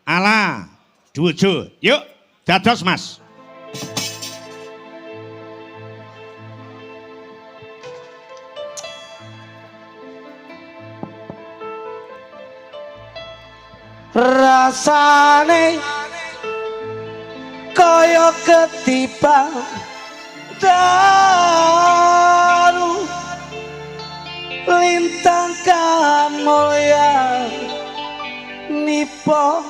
Ala Dwijo. Yuk, dados Mas. Rasane kaya ketipan daru lintang kamulyan nipo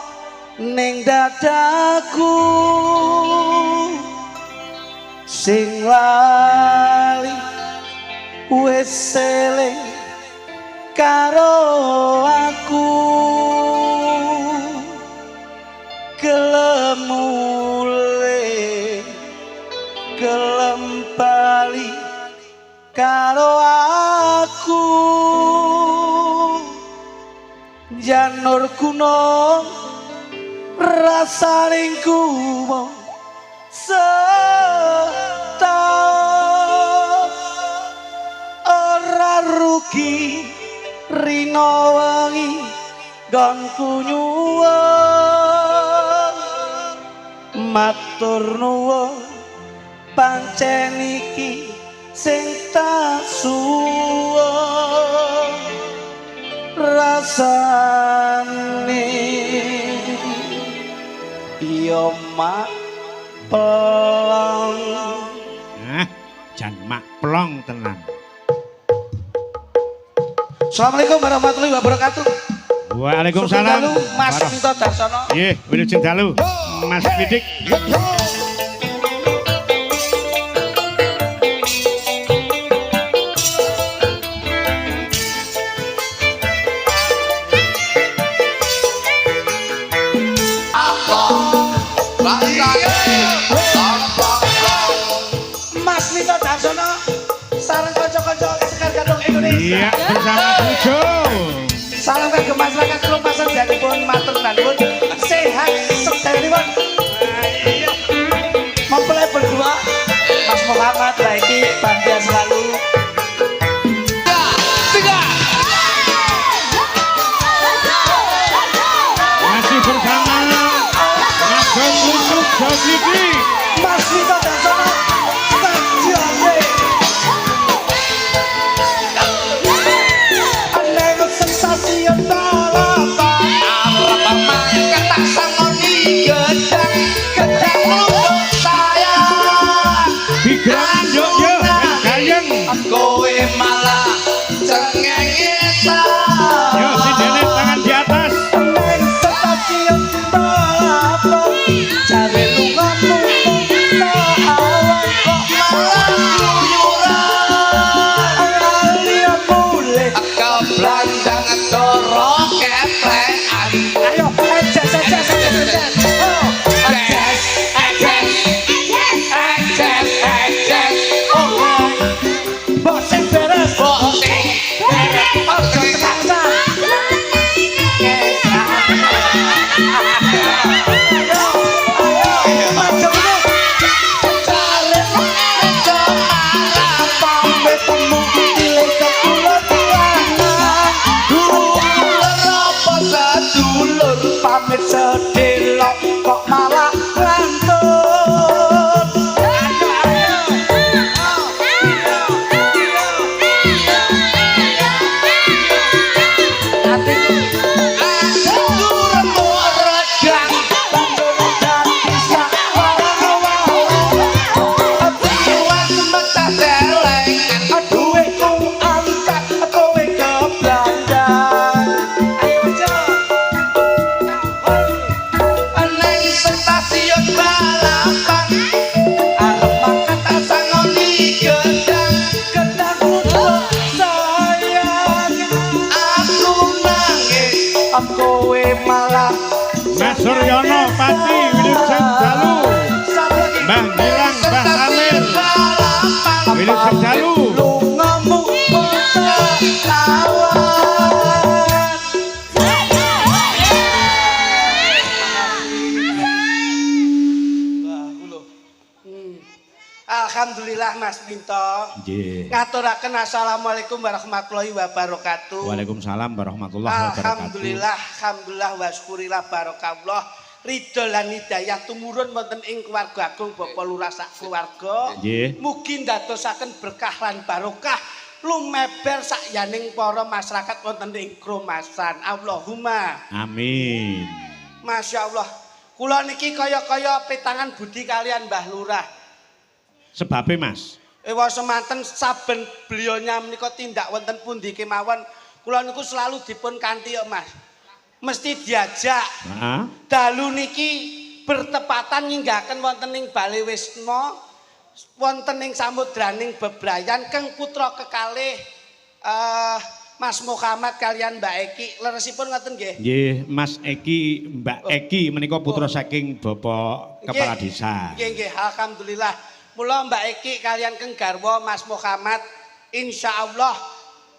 ning dadaku sing lali wis eling karo aku gelem mulih gelem bali karo aku janur gunung rasaning kuwo setahun ora rugi rino wengi nggonku nyuwun matur nuwun pancen iki sing tak suwun rasane ya mak plong. Nah, jan mak plong tenan. Assalamualaikum warahmatullahi wabarakatuh. Waalaikumsalam. Mas Minto Darsono. Nggih, wilujeng dalu. Mas Widik. Mas Minto Darsono sareng kanca-kanca Sekar Gadung Indonesia. Iya, bersama Dwijo. Salam kagem masyarakat Klumpasan janipun matur nuwun sehat sedayanipun. Mempelai berdua Mas Muhammad Baiki bahagia selalu. Masih bersama Ngagem Ucup Jogliki. Mas Minto Darsono Stadione. Neng sensasi balapan Arep mangkat tak sangoni gedang gedang kluthuk sayang. Bigrang yuk yuk gayeng. Kowe malah cengengesan. Yo sindene tangan di atas. Neng stasiun balapan jare lungamu awan Kok malah kluyuran. Ali mulih. Keblandang doro keprekan. Ayo ejes ejes ejes ejes. Oh, Ejes, ejes, ejes, ejes. Oh, mbok sing beres. oh, sing beres. Ojo tekangsan. Ayo, ayo, maju meneh. Care Aja malah pamit temu cilik kekulon lanang. dulur apa sedulur. Pamit sedelok kok malah ngantut. Ayo, ayo. Aku remuk redang. Banjur dadi sak warang-warang. Iwak mecah celengan. Duitku antek kowe keblandang. Ayo Jo. Neng stasiun balapan Arep mangkat tak sangoni gedang. gedang kluthuk sayang. Aku nangis. Kowe malah Mas Suryono Pati wilujeng dalu. Satu lagi. Mbah Gilang, Mbah Samir Stasiun balapan wilujeng dalu. Lungamu awan. Alhamdulillah, Mas Minto. Nggih. Ngaturaken assalamualaikum warahmatullahi wabarakatuh. Waalaikumsalam warahmatullahi wabarakatuh. Alhamdulillah, alhamdulillah wa syukurillah barakallah. Ridho lan hidayah tumurun wonten ing keluarga agung Bapak Lurah sak keluarga. Nggih. Mugi ndadosaken berkah lan barokah lumeber sakyaning para masyarakat wonten ing Kromasan. Allahumma. Amin. Masya Allah. Kula niki kaya-kaya petangan budi kalian Mbah Lurah. Sebabe, Mas. Ewa semanten saben beliaunya menika tindak wonten pundi kemawon, kula niku selalu dipun kanthi ya, Mas. Mesti diajak. Heeh. Dalu niki bertepatan nyinggahaken wonten ing Bale Wisma, wonten ing samudraning bebrayan keng putra kekalih Mas Muhammad kalian Mbak Eki. Leresipun ngoten nggih? Nggih, Mas Eki, Mbak Eki menika putra saking Bapak Kepala Desa. Nggih, nggih, alhamdulillah. Mula Mbak Eki kalian keng garwa Mas Muhammad insyaallah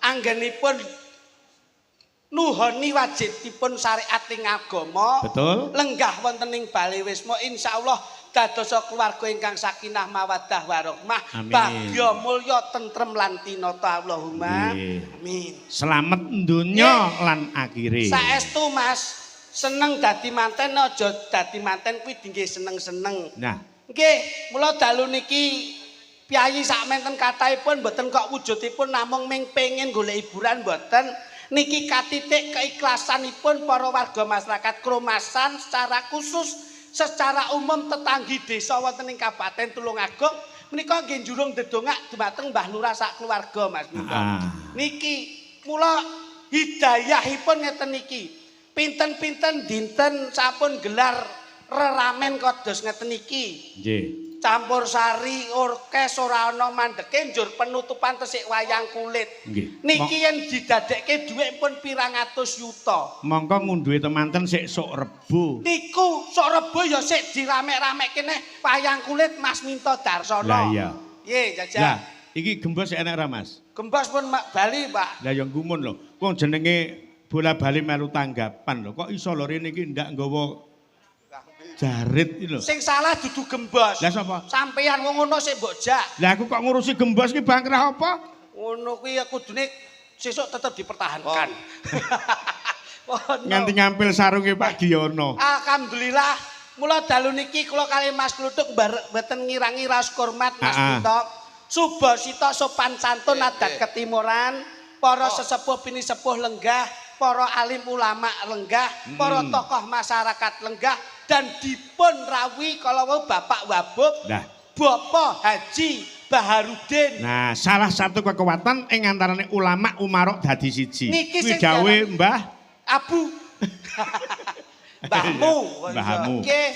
anggenipun nuhoni wajibipun syariat ing agama. Betul. Lenggah wonten ing Bale Wisma insyaallah dadosa keluarga ingkang sakinah mawaddah warahmah, Amin. Bagya mulya tentrem lan tinata. Allahumma. Nggih. Amin. Slamet donya lan akhire. Saestu, Mas, seneng dadi manten aja dadi manten kuwi dingge seneng-seneng. Nah, Nggih, mula dalu niki piyayi sakmenten kathahipun mboten kok wujudipun namung ming pengin golek hiburan, mboten. Niki katitik keikhlasanipun para warga masyarakat Kromasan secara khusus, secara umum tetanggi desa wonten ing Kabupaten Tulungagung menika nggih njurung ndedongak dumateng Mbah Lurah sak keluarga, Mas Minto. Niki mula hidayahipun ngeten niki. Pinten-pinten dinten sampun gelar reramen kados ngeten iki. Nggih. Campur sari, orkes ora ana mandeke, njur penutupan tesik wayang kulit. Nggih. Niki yen didadekke dhuwit pun pirang atus yuta. Mongko ngunduhe temanten sik sok Rebo. Niku sok Rebo ya sik diramek-ramekke neh wayang kulit, Mas Minto Darsono. Lah iya. Piye jajal? Lah, iki gembos enek ra, Mas? Gembos pun mak bali, Pak. Lah ya gumun lho. Wong jenenge bola bali melu tanggapan lho. Kok iso lho rene iki ndak nggawa jarit iki lho. Sing salah dudu gembos. Lah sapa? Sampeyan wong ngono sik mbok jak. Lah aku kok ngurusi gembos ki bangkrah apa? Ngono kuwi ya kudune sesuk tetep dipertahankan. Oh. Nganti ngampil sarunge Pak Giyono. Alhamdulillah, mula dalu niki kula kali Mas Kluthuk mboten ngirangi raos hormat, Mas Minto. Subasita sopan santun adat ketimuran, para sesepuh pinisepuh lenggah, para alim ulama lenggah, para tokoh masyarakat lenggah dan dipun rawuhi kala wau Bapak Wabup, Nah. Bapak Haji Baharudin. Nah, salah satu kekuatan ing antarane ulama umarok dadi siji. Niki Kuwi sing dawuhe Mbah Abu. Mbahmu. Mbahmu. Nggih.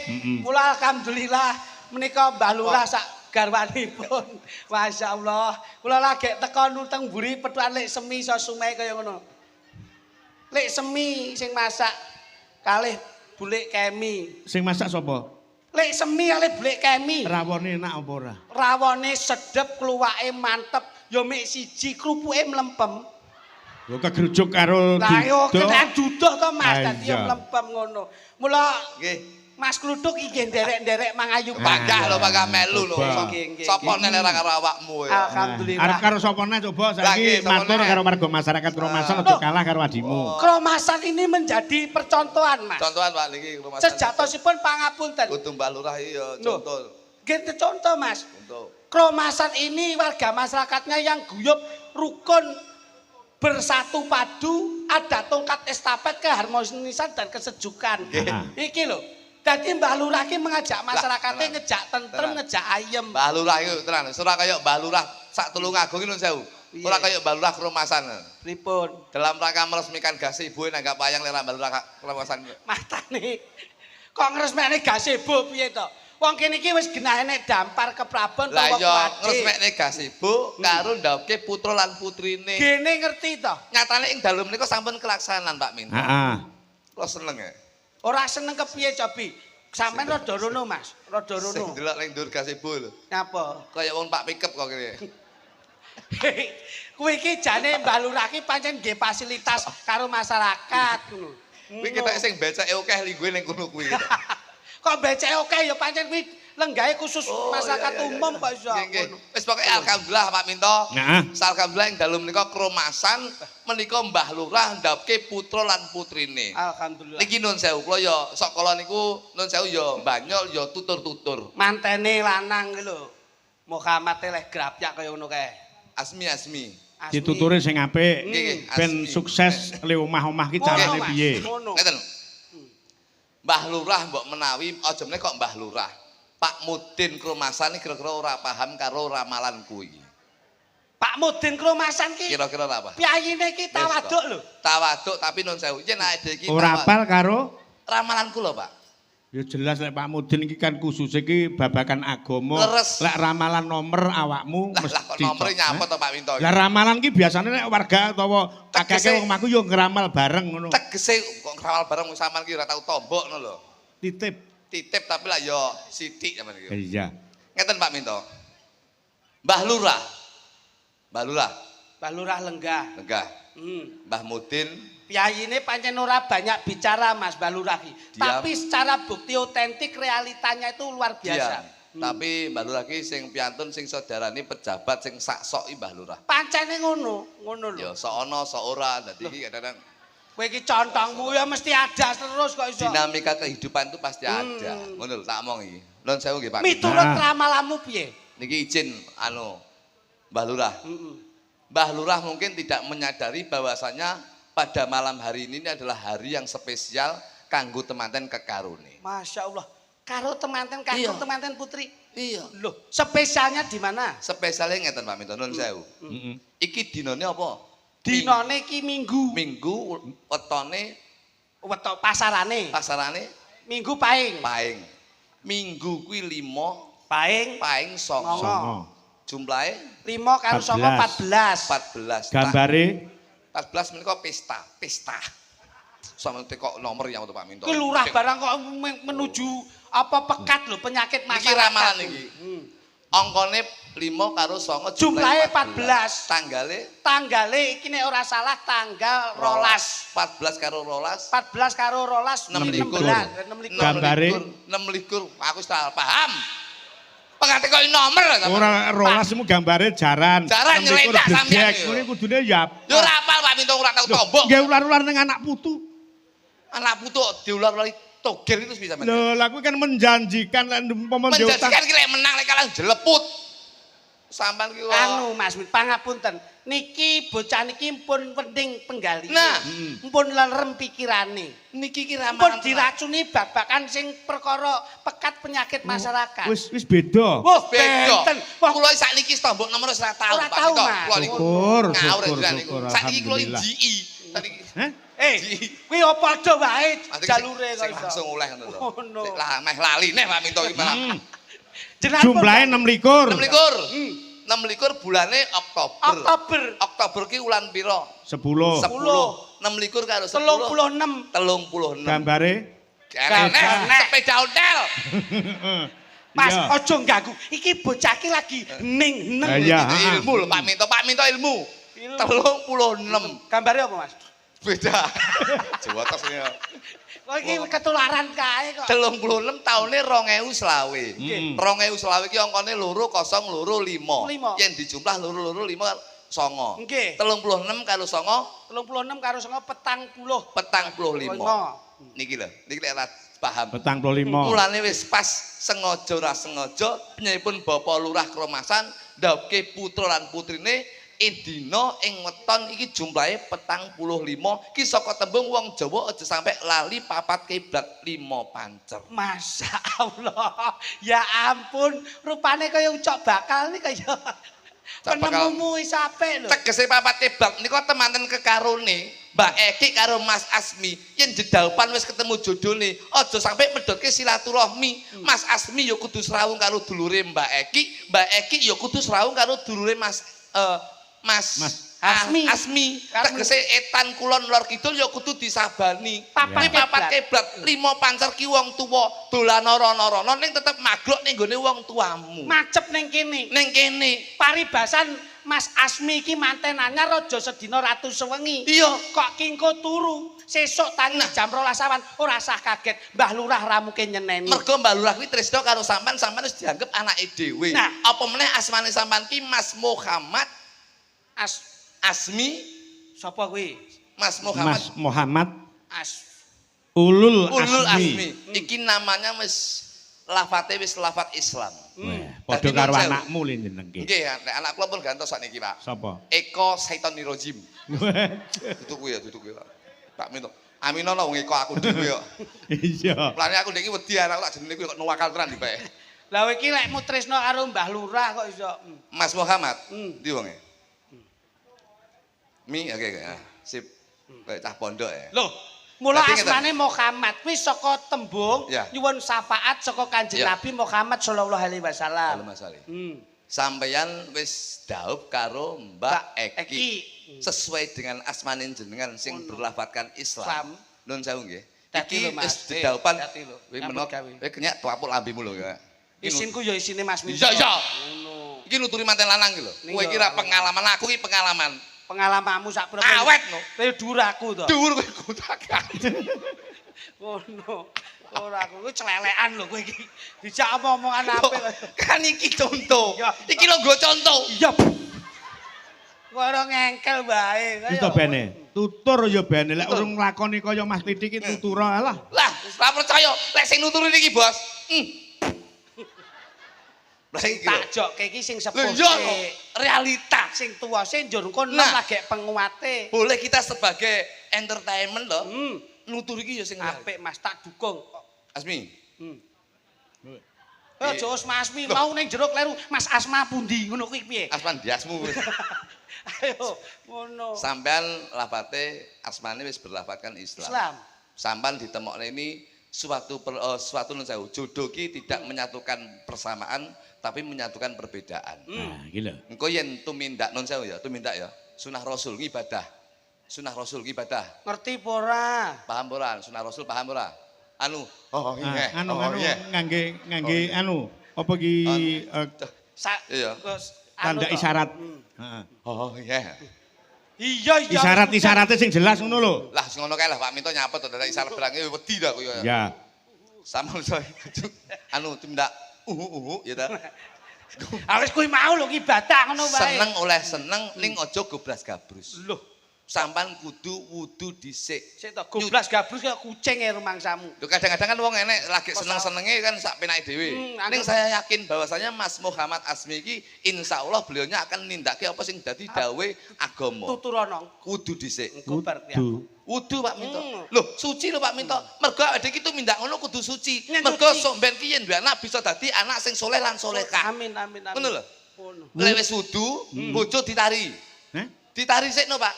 Mula alhamdulillah menika Mbah Lurah sak garwanipun. Masya Allah. Kula lagi teko nuteng mburi pethukan Lek Semi iso sumeh kaya ngono. Lek Semi sing masak kalih Bulik Kemi. Sing masak sapa? Lek Semi kalih Bulik Kemi. Rawone enak apa ora? Rawone sedep, kluwake mantep, ya mek siji krupuke mlempem. Lho kegrujuk karo Lah yo duduh. kena duduh to, Mas, Ah, dadi yo iya. mlempem ngono. Mula Nggih. Mas Kluthuk iki nderek-nderek mangayu. Panggah lho, panggah melu lho. Coba. Nggih, nggih, Sapa nggih. nek ora karo awakmu ya. Alhamdulillah. Arep karo sapa neh coba Lah, saiki nggih, sapa matur neh? karo warga masyarakat Kromasan aja Loh. kalah karo adimu. Kromasan ini menjadi percontohan, Mas. Contohan, Pak, niki rumah. Sejatosipun pangapunten. Kudu Mbah Lurah iya Loh. contoh. Nggih contoh, Mas. Contoh. Kromasan ini warga masyarakatnya yang guyub, rukun, bersatu padu, ada tongkat estafet keharmonisan dan kesejukan. Nggih. Iki lho. Dadi Mbah Lurah ki mengajak masyarakatnya tenan. Ngejak tentrem, Tenan. Ngejak ayem. Mbah Lurah iku tenan, ora kaya Mbah Lurah sak Tulungagung iki nuwun sewu. Piye? Ora kaya Mbah Lurah Kromasan. Pripun? Dalam rangka meresmikan gazebo nanggap wayang lera Mbah Lurah Kromasan. Matane. Kok ngresmekne gazebo piye to? Wong kene iki wis genah enek dampar keprabon Lah utawa iya kuwade. ngresmekne gazebo karo ndhawuhke putra lan putrine. Gene ngerti to? Nyatane ing dalu menika sampun kelaksanan, Pak Minto. Heeh. Kula seneng ya. Ora seneng kepiye, Cobi? Sampeyan rada rono, Mas. Rada Sing rono. delok ning dhuwur gazebo lho. Nyapa? Kaya wong Pak pickup kok kene. Kuwi iki jane Mbah Lurah ki pancen nggih fasilitas karo masyarakat ngono. Kuwi ketok sing beceke akeh lingguhe ning kono kuwi. Kok beceke akeh ya pancen kuwi Lenggahe khusus Oh, masyarakat iya, umum kok iso. Nggih, nggih. Wis pokoke alhamdulillah, Pak Minto. Nah. Alhamdulillah ing dalu menika Kromasan menika Mbah Lurah ndhawuhke putra lan putrine. Alhamdulillah. Niki nun sewu, kula ya sok kala niku nun sewu ya banyol ya tutur-tutur. Mantene lanang ki lho. Muhammad leh grapyak kaya ngono kae. Asmi asmi. Asmi. Dituture sing apik. Nggih, nggih, Ben asmi. sukses le omah-omah ki Ngono, carane Mas. piye? Ngono. Ngeten. Mbah Lurah mbok menawi aja meneh kok Mbah Lurah. Pak Mudin Kromasan iki kira-kira ora paham karo ramalan kuwi. Pak Mudin Kromasan ki Kira-kira ora paham. piyayine ki tawaduk lho. Tawaduk tapi nun sewu. Yen awake dhewe iki Ora apal karo ramalanku lho, Pak. Ya jelas lek Pak Mudin iki kan khusus iki babakan agama. Leres. Lek ramalan nomor awakmu Lah lah kok nomere nyapa to, Pak Minto? Lah ramalan ki biasane nek warga utawa akeh Tegese- wong omahku yo ngramal bareng ngono. Tegese kok ngramal bareng wong sampean ki ora tau tombok ngono lho. Titip. Titip tapi lah yo sithik sampean iki. Iya. Ngeten Pak Minto. Mbah Lurah. Mbah Lurah, Mbah Lurah lenggah. lenggah. Mbah Mudin Piyayine pancen ora banyak bicara, Mas, Mbah Lurah ki. Diam. Tapi secara bukti otentik realitanya itu luar biasa. diam. Tapi Mbah Lurah ki sing piantun sing saudarane pejabat sing sak-sok i Mbah Lurah. Pancene ngono, ngono lho. Ya sok ana sok ora, dadi iki kadang-kadang Kowe iki contongmu ya mesti ada terus kok iso. dinamika kehidupan itu pasti ada. Ngono lho tak omong iki. Nun sewu nggih Pak. Miturut Nah. ramalanmu piye? Niki izin anu Mbah Lurah. Heeh. Mbah Lurah mungkin tidak menyadari bahwasanya pada malam hari ini adalah hari yang spesial kanggo temanten kekarone. Masya Allah. Karo temanten kakung Iya. temanten putri. Iya. Loh, spesialnya di mana? Spesialnya ngeten Pak Minto, nun sewu. Heeh. Iki dinane apa? Dinane iki Minggu. Minggu wetone Wetok pasarane. pasarane Minggu paing. paing. Minggu kuwi 5, Paing paing 9. Songo. Songo. Jumlahe 5 karo 9 14. 14. Gambare 14 menika pesta, pesta. Sampe kok nomor yang untuk Pak Minto. Kuwi lurah barang kok menuju apa pekat lho penyakit Niki masyarakat. ramalan iki. Angkane 5 karo 9 Jumlahe 14. Tanggale Tanggale iki nek ora salah tanggal 12. 14 karo 12. 14 karo 12 26. 16. Gambare. 26. Aku wis tak paham. Pengate kok nomor sampean. Ora rolas mu gambare jaran. Jaran nyeledak sampean yo. Ngene kudune ya. Yo ora apal Pak Minto ora tau tombok. Nggih ular-ular ning anak putu. Anak putu diular-ulari togel itu bisa men. Lho, lah kuwi kan menjanjikan lek umpama ndek utang. Menjanjikan ki lek menang lek kalah jeleput. Sampean ki kok- Anu Mas, pangapunten. Niki bocah niki pun penting penggali. Nah. Pun lerem pikirane. Niki ki Pun ramalan. diracuni babakan sing perkara pekat penyakit masyarakat. Wis wis beda. Wah, Beda. benten. Wah, Kula sakniki tombok nomor wis ora tau Ora Pak tau, Minto. Mas. Kula niku Syukur, ngawur syukur, jenengan niku. syukur, Sakniki kula alhamdulillah. GI. Sakniki Hah? eh, kuwi apa padha wae Maksudnya jalure sing kok iso. langsung oleh ngono lho. Ngono. Sing lah meh lali neh Pak Minto iki malah. Jenengan pun- Jumlahe 26. 26. 26 bulane Oktober. Oktober Oktober ki wulan pira? 10. 10. 26 karo 10. 36. 36. Gambare Enek sepeda ontel. Mas, Iya. aja ganggu. Iki bocah iki lagi ning neng. Lah iya. Itu ilmu lho Pak Minto, Pak Minto ilmu. Ilmu. 36. Gambare apa, Mas? Beda. Jawa tos ya. Kok iki ketularan kae kok. 36 taune 2025. Hmm. 2025 iki angkane 2025. Lima. Yen dijumlah 2 2 5 9. Nggih. 36 karo 9 36 karo 9 40. 45. Lima. Niki lho, niki lek ora paham. 45. Mulane wis pas sengaja ora sengaja penyipun Bapak Lurah Kromasan ndhawuhke putra lan putrine ing dina ing weton iki jumlahe 45 ki saka tembung wong Jawa aja sampe lali papat kiblat 5 pancer. Masya Allah. Ya ampun, rupane kaya ucok bakal nih kaya Ucok bakal. penemumu wis apik lho. Tegese papat kiblat nika temanten kekarone Mbak Eki karo Mas Asmi yen jedaupan wis ketemu jodone aja sampe medhotke silaturahmi. Mas Asmi ya kudu srawung karo dulure Mbak Eki, Mbak Eki ya kudu srawung karo dulure Mas Mas, Mas. Asmi. Asmi. Tegese etan kulon lor kidul ya kudu disabani. Papat Kuwi papat kiblat. kiblat, lima pancer ki wong tuwa dolan rono-rono ning tetep magluk ning gone wong tuamu. Macep ning kene. Ning kene Paribasan Mas Asmi iki manten anyar aja sedina ratu sewengi. Iya. Kok kingko turu, sesuk tangi jam 12 awan ora sah kaget. Mbah Lurah ra mungkin nyeneni. Mergo Mbah Lurah kuwi tresno karo sampean, sampean wis dianggep anake dhewe. Nah. Apa meneh asmane sampean ki Mas Muhammad Asmi sapa kuwi? Mas Muhammad Mas Muhammad Ulul Ulul Asmi. Asmi. Iki namanya wis lafate wis lafat Islam. Wah, padha karo anakmu le jenengke. Nggih, nek anak kula pun gantos sakniki, Pak. Sapa? Eko Saitonirojim. Duduk kuwi ya, duduk kuwi, Pak. Tak minta. Aminono wong Eko aku dhewe kok. Iya. Mulane aku ndek iki wedi anakku tak jenenge kuwi kok nuwakal tenan dipek. Lah kowe iki lekmu tresno karo Mbah Lurah kok iso. Mas Muhammad, ndi wonge? Mi, oke, oke. Sip. Kayak cah pondok ya. Loh, mula asmane Muhammad kuwi saka tembung nyuwun syafaat saka Kanjeng Nabi Muhammad sallallahu alaihi wasallam. Sampeyan wis daup karo Mbak Eki. Sesuai dengan asmane jenengan sing berlafatkan Islam. Nun sewu nggih. Iki wis dedaupan. Kowe menok, kowe kenyak tuapuk lambimu lho. Isinku ya isine Mas Minto. Iya, iya. Iki nuturi manten lanang iki lho. Kowe iki ra pengalaman, aku iki pengalaman. Pengalamanmu sak berapa? Awet no. Kowe dhuwur aku to. Dhuwur kowe kotak. Ngono. Ora aku kuwi celelekan lho kowe iki. Dijak omong-omongan apik. Kan iki contoh. Iki lho nggo contoh. Iya. Kowe ora ngengkel wae. Wis to bene. Tutur ya bene lek urung nglakoni kaya Mas Titik iki tutura lah. Lah, wis ora percaya lek sing nuturi niki, Bos. Tak jokke iki sing sepuh. Lho realita sing tuwa sing njur engko nom lagi penguate. Boleh kita sebagai entertainment lho. Nuturi iki ya sing apik Mas, tak dukung. Asmi. Aja wis Mas Asmi mau ning jero kleru. Mas Asma pundi ngono kuwi piye? Asman diasmu. Ayo ngono. Sampean lafate asmane wis berlafatkan Islam. Islam. Sampean ditemokne ini suatu nun sewu, jodoh ki tidak menyatukan persamaan tapi menyatukan perbedaan. Nah, iki lho. Engko yen tumindak nun sewu ya, tumindak ya. Sunah Rasul ngibadah. Sunah Rasul ngibadah. Ngerti apa ora? Paham ora? Sunah Rasul paham ora? Anu, anu ngangge anu apa ki iya. Tanda isyarat. Heeh. Oh iya. Iya iya. Isyarat-isyaratnya sing jelas ngono lho. Lah sing ngono kae lah Pak Minto nyapa to dadak isyarat berange wedi ta aku ya. Iya. Sama anu tumindak uhu-uhu ya ta. Ah wis kuwi mau lho ibadah ngono wae. Seneng oleh seneng ning aja goblas gabrus. Loh, sampean kudu wudu dhisik. Sik to goblas gabrus kaya kucing e rumangsamu. Lho kadang-kadang kan wong enek lagi seneng-senenge kan sak penake dhewe. Ning saya yakin bahwasanya Mas Muhammad Asmi iki insyaallah beliaunya akan nindakake apa sing dadi dawuhe agama. Tuturono. Wudu dhisik. Wudu. Wudu Pak Minto. Loh, suci lho Pak Minto. Mergo awake dhewe iki tumindak ngono kudu suci. Mergo sok ben ki yen duwe anak bisa dadi anak sing soleh lan solehah. Amin amin amin. Ngono lho. Lek wis wudu, bojo ditari. Heh? Ditari sikno, Pak.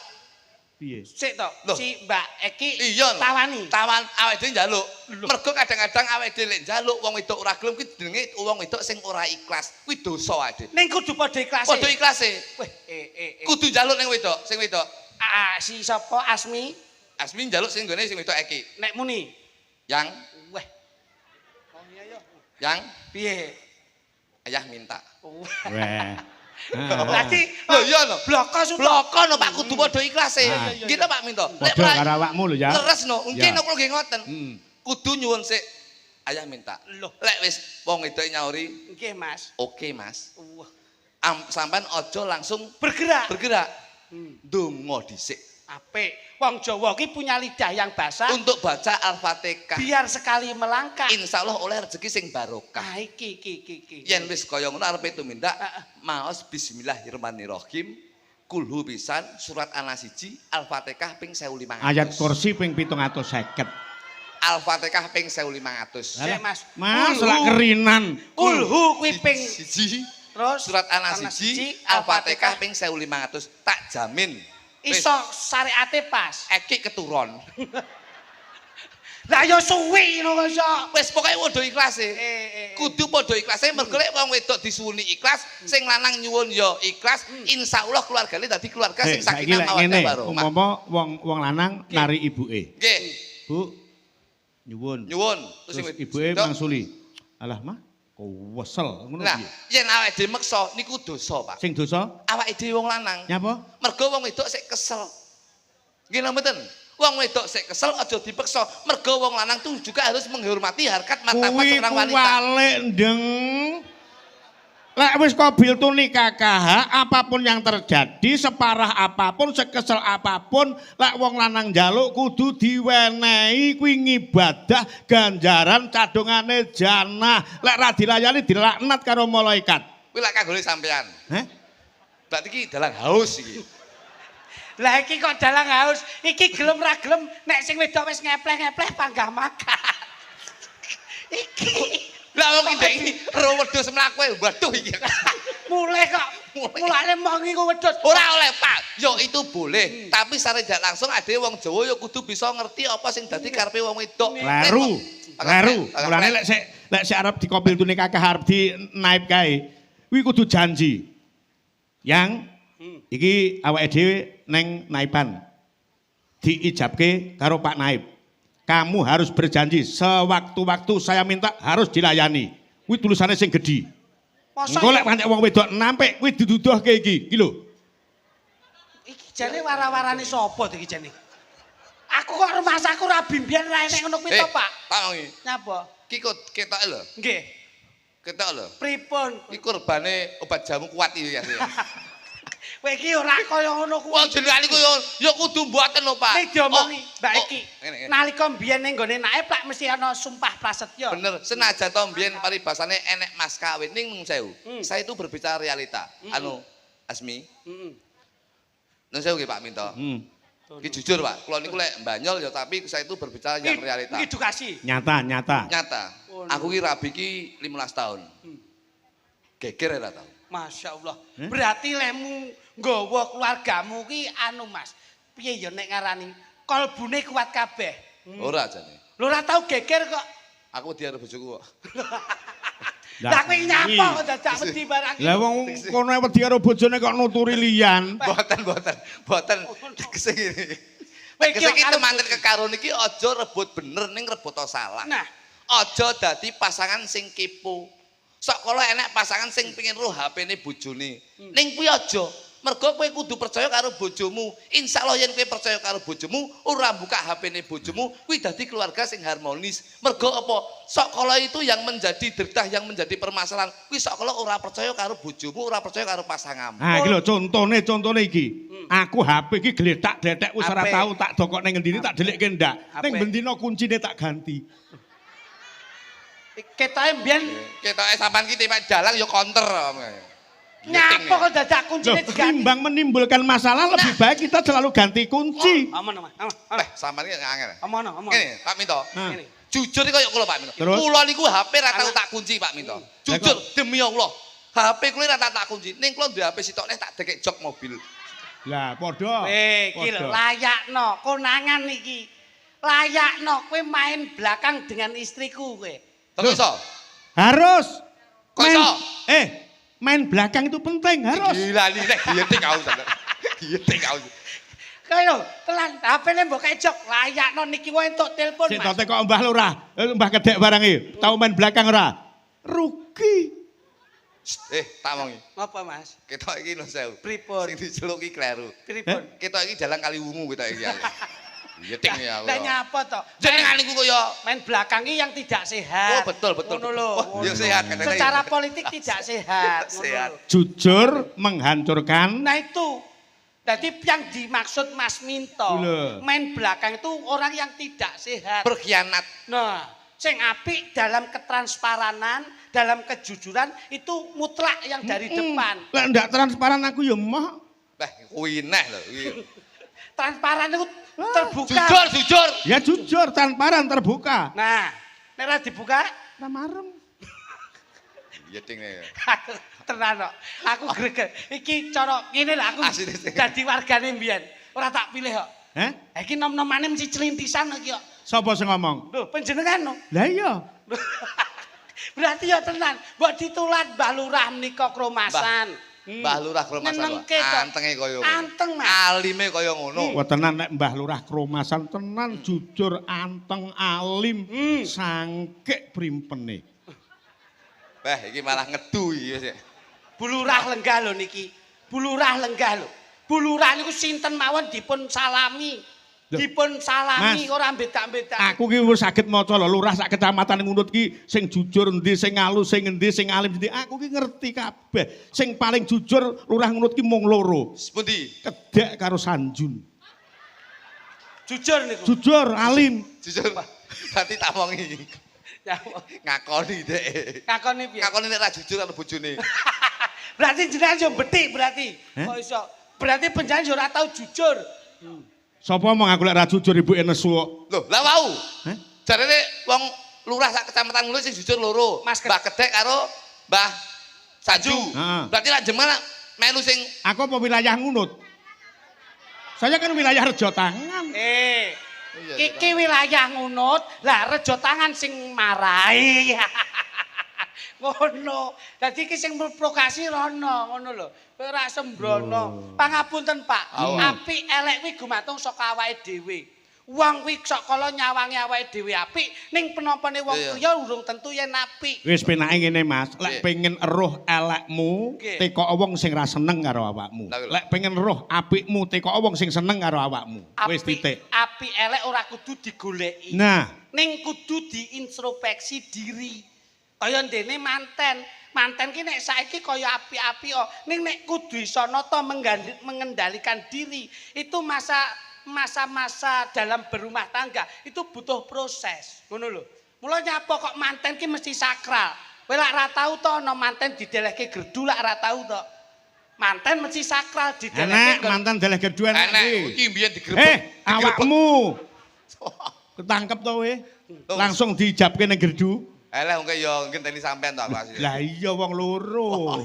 Piye? Sik to, si Mbak Eki tawani. Tawan awake dhewe njaluk. Mergo kadang-kadang awake dhewe lek njaluk wong wedok ora gelem kuwi jenenge wong wedok sing ora ikhlas. Kuwi dosa awake dhewe. Ning kudu padha ikhlase. Padha ikhlase. Weh, Kudu njaluk ning wedok, sing wedok. Ah, si sapa Asmi? Asmi njaluk sing nggone sing wedok Eki. Nek muni. Yang weh. Yang piye? Ayah minta. Weh. Berarti lho iya lho, bloko suto. Bloko no Pak kudu padha ikhlase. Nggih to Pak Minto. Padha karo awakmu lho ya. Leres no, nggih no kula nggih ngoten. Kudu nyuwun sik ayah minta. Lho, lek wis wong wedok nyauri, nggih Mas. Oke Mas. Sampean aja langsung bergerak. Bergerak. Ndonga dhisik. Apik. Wong Jawa ki punya lidah yang basah untuk baca Al-Fatihah. Biar sekali melangkah insyaallah oleh rezeki sing barokah. Ah iki iki iki. Yen wis kaya ngono arepe tumindak maos bismillahirrahmanirrahim kulhu pisan surat An-Nas 1 Al-Fatihah ping 1500. Ayat kursi ping 750. Al-Fatihah ping 1500. Sik Mas. Mas lak kerinan. Kulhu kuwi ping 1. Terus surat An-Nas 1 Al-Fatihah ping 1500 tak jamin. Iso syariate pas. Eki keturun. Lah ya suwi ngono kok iso. Wis pokoke padha ikhlase. Kudu padha ikhlase mergo lek wong wedok disuwuni ikhlas, sing lanang nyuwun ya ikhlas, insyaallah keluargane dadi keluarga sing sakinah mawaddah warahmah. Umpama wong lanang nari ibuke. Nggih. Bu nyuwun. Nyuwun. Terus ibuke mangsuli. Alah mah, Oh, wesel ngono Nah, piye? yen awake dhewe meksa niku dosa, Pak. Sing dosa Awake dhewe wong lanang. nyapa? Mergo wong wedok sik kesel. Nggih napa mboten? Wong wedok sik kesel aja dipeksa. Mergo wong lanang tuh juga harus menghormati harkat martabat Kuwi seorang wanita. kuwalik, Ndeng. Lek wis qabiltu nikah, apapun yang terjadi, separah apapun, sekesel apapun, lek wong lanang njaluk kudu diwenehi, kuwi ngibadah ganjaran cadongane janah. Lek ra dilayani dilaknat karo malaikat. Kuwi lak kanggone sampean. Heh? Berarti iki dalang haus iki. Lah iki kok dalang haus, iki gelem ra gelem nek sing wedok wis ngepleh-ngepleh panggah makan. Iki Lah wong iki iki ro wedhus mlaku ae, waduh iki. Mulai kok, mulane mong iku wedhus. Ora oleh, Pak. Yo itu boleh, tapi secara tidak langsung ade wong Jawa yo kudu bisa ngerti apa sing dadi karepe wong wedok. Kleru. Kleru. Mulane lek sik arep dikobil tune kakah arep di naib kae. Kuwi kudu janji. Yang iki awake dhewe neng naiban. Diijabke karo Pak Naib. Kamu harus berjanji sewaktu-waktu saya minta harus dilayani. Kuwi tulisannya sing gedhi. Masa Engko lek pancen wong wedok nampik kuwi diduduhke iki. Iki lho. Iki jane wara-warane sapa to iki jane? Aku kok rumasaku ra bimbian ra enek ngono kuwi to, Pak. Tak omongi. Nyapa? Ki kok ketoke lho. Nggih. Ketok lho. Pripun? Iki korbane obat jamu kuat iki ya. Kowe iki ora kaya ngono kuwi. Wong jenengan iku yo yo kudu mboten lho, Pak. Nek diomongi Mbak oh, Eki. Ngene, ngene. Nalika mbiyen ning nggone naib lak mesti ana sumpah prasetya. Bener, senajan to mbiyen paribasane enek mas kawin ning nun sewu. Saya itu berbicara realita. Anu Asmi, nun sewu nggih Pak Minto. Iki jujur Pak, kula niku lek banyol ya tapi saya itu berbicara yang realita. Iki edukasi. Nyata, nyata. Nyata. Oh, Aku ki rabi ki 15 tahun. Geger ora tau. Masya Allah. Eh? Berarti lemu nggawa keluargamu ki anu Mas. Piye ya nek ngarani? Kolbune kuat kabeh. Ora jane. Lho ora tau geger kok. Aku wedi karo bojoku kok. Lah kowe nyapa kok dadak wedi barang iki? Lah wong kono wedi karo bojone kok nuturi liyan. Mboten, mboten, mboten. Tegese ngene. Kowe iki Tegese iki karo temanten kekarone iki aja rebut bener ning rebut salah. Nah, Aja dadi pasangan sing kepo. Sok kala enek pasangan sing pengin roh HP-ne bojone. Ning kuwi aja. Mergo kowe kudu percaya karo bojomu. Insyaallah yen kowe percaya karo bojomu, ora buka HP-ne bojomu, kuwi dadi keluarga sing harmonis. Mergo apa? Sok kala itu yang menjadi derdah, yang menjadi permasalahan. Kuwi sok kala ora percaya karo bojomu, ora percaya karo pasanganmu. Nah, iki lho contone, contone iki. Aku HP iki gletak-gletek wis ora HP. tau tak dokok ning ngendi tak delikke ndak. Ning HP. bendina kuncine tak ganti. Ketoke mbiyen Ketoke sampean ki tipe dalang ya counter. Nyapa kok dadak kuncine Loh, diganti? timbang menimbulkan masalah lebih baik kita selalu ganti kunci. Aman, aman, aman. Eh, sampean ki angel. Aman, aman. Ngene, Pak Minto. Nah. Ngene. Jujur iki koyo kula Pak Minto. Terus? Kula niku HP ra tau tak kunci Pak Minto. Jujur demi Allah. HP kula ra tau tak kunci. Ning kula duwe HP sitok neh tak dekek jok mobil. Lah, padha. Eh, iki lho Padha. layakno konangan iki. Layakno kowe main belakang dengan istriku kowe. Kok iso? Harus. Kok iso? Main belakang itu penting, harus. Gila nih, nek giyeting aku sampean. Giyeting aku. Kowe lho, telan HP-ne mbok kejok, layakno niki wae entuk telepon, Sik Mas. tote kok Mbah Lurah, Mbah Kedek barang iki. Tau main belakang ora? Rugi. Eh, tak omongi. Ngapa, Mas? Ketok iki lho sewu. Pripun? Sing diceluk iki kleru. Pripun? Ketok iki dalang Kaliwungu ketok iki aku. Giyeting ya aku. Lah nyapa to? Jenengan niku kaya Main belakang iki yang tidak sehat. Oh, betul, betul. Ngono lho. Wah, ya sehat katanya. Secara politik tidak sehat. Ngono Sehat. lho. Jujur menghancurkan. Nah itu. Jadi yang dimaksud Mas Minto, Lho. main belakang itu orang yang tidak sehat. Berkhianat. Nah, sing apik dalam ketransparanan, dalam kejujuran itu mutlak yang dari depan. Lek ndak transparan aku ya moh. Lah kuwi neh lho kuwi. Transparan itu terbuka. Jujur, jujur. Ya jujur, transparan terbuka. Nah, nek ora dibuka, Ora marem. Giyeting nih. tenan kok. Aku greget. Iki cara ngene lho aku Asline sing- dadi wargane mbiyen. Ora tak pilih kok. Heh? Ha iki nom-nomane mesti celintisan iki kok. Sapa sing ngomong? Lho, panjenengan no. Lah iya. Berarti ya tenan, mbok ditulat Mbah Lurah menika kromasan. Mbah Lurah Kromasan. Nyenengke to. Antenge kaya ngono. Anteng, Mas. Alime kaya ngono. Wah tenan nek Mbah Lurah Kromasan tenan jujur anteng alim sangkek primpene. Wah, iki malah ngedu iki wis. Bu Lurah lenggah lho niki. Bu Lurah lenggah lho. Bu Lurah niku sinten mawon dipun salami. Lho. Dipun salami Mas. ora bedak-bedak. Aku ki wis saged maca lho, lurah sak kecamatan Ngunut ki sing jujur endi, sing alus sing endi, sing alim endi. Aku ki ngerti kabeh. Sing paling jujur lurah Ngunut ki mung loro. Sepundi? Kedek karo Sanjun. Jujur niku. Jujur, alim. Jujur, Pak. Berarti tak omongi. Ya Allah. Ngakoni dek. Ngakoni piye? Ngakoni nek ra jujur karo bojone. Berarti jenengan yo betik berarti. Heh? Kok iso? Berarti panjenengan yo ora tau jujur. Sapa omong aku lek ra jujur ibuke nesu kok. Lho, lah wau. Heh? Jarene wong lurah sak kecamatan ngono sing jujur loro. Mas Mbah Kedek karo Mbah Sanju. Heeh. Berarti lak jenengan melu sing Aku apa wilayah Ngunut? Saya kan wilayah Rejo Tangan. Eh. Iya, Iki wilayah Ngunut, lah Rejo Tangan sing marai. Ngono. Dadi iki sing memprovokasi rono, ngono lho. Kowe ora sembrono. Pangapunten, Pak. Apik elek kuwi gumantung saka awake dhewe. Wong kuwi sok kala nyawangi awake dhewe apik, ning penampane wong liya urung tentu yen apik. Wis penake ngene, Mas. Lek pengen eruh elekmu, tekok wong sing ra seneng karo awakmu. Lek pengen eruh apikmu, tekok wong sing seneng karo awakmu. Wis titik. Apik elek ora kudu digoleki. Nah, ning kudu diintrospeksi diri. Kaya ndene manten. Manten ki nek saiki kaya api-api oh. Ning nek kudu iso nata mengendalikan diri. Itu masa-masa dalam berumah tangga itu butuh proses. Ngono lho. Mula nyapa kok manten ki mesti sakral. Kowe lak ra tau to ana manten didelehke gerdu lak ra tau to. Manten mesti sakral didelehke. Enek manten deleh gerdu enek. Enek iki mbiyen digrebek. Awakmu. Ketangkep to kowe. Langsung diijabke ning gerdu. Eleh wong ya ngenteni sampean to aku asline. Lah iya wong loro.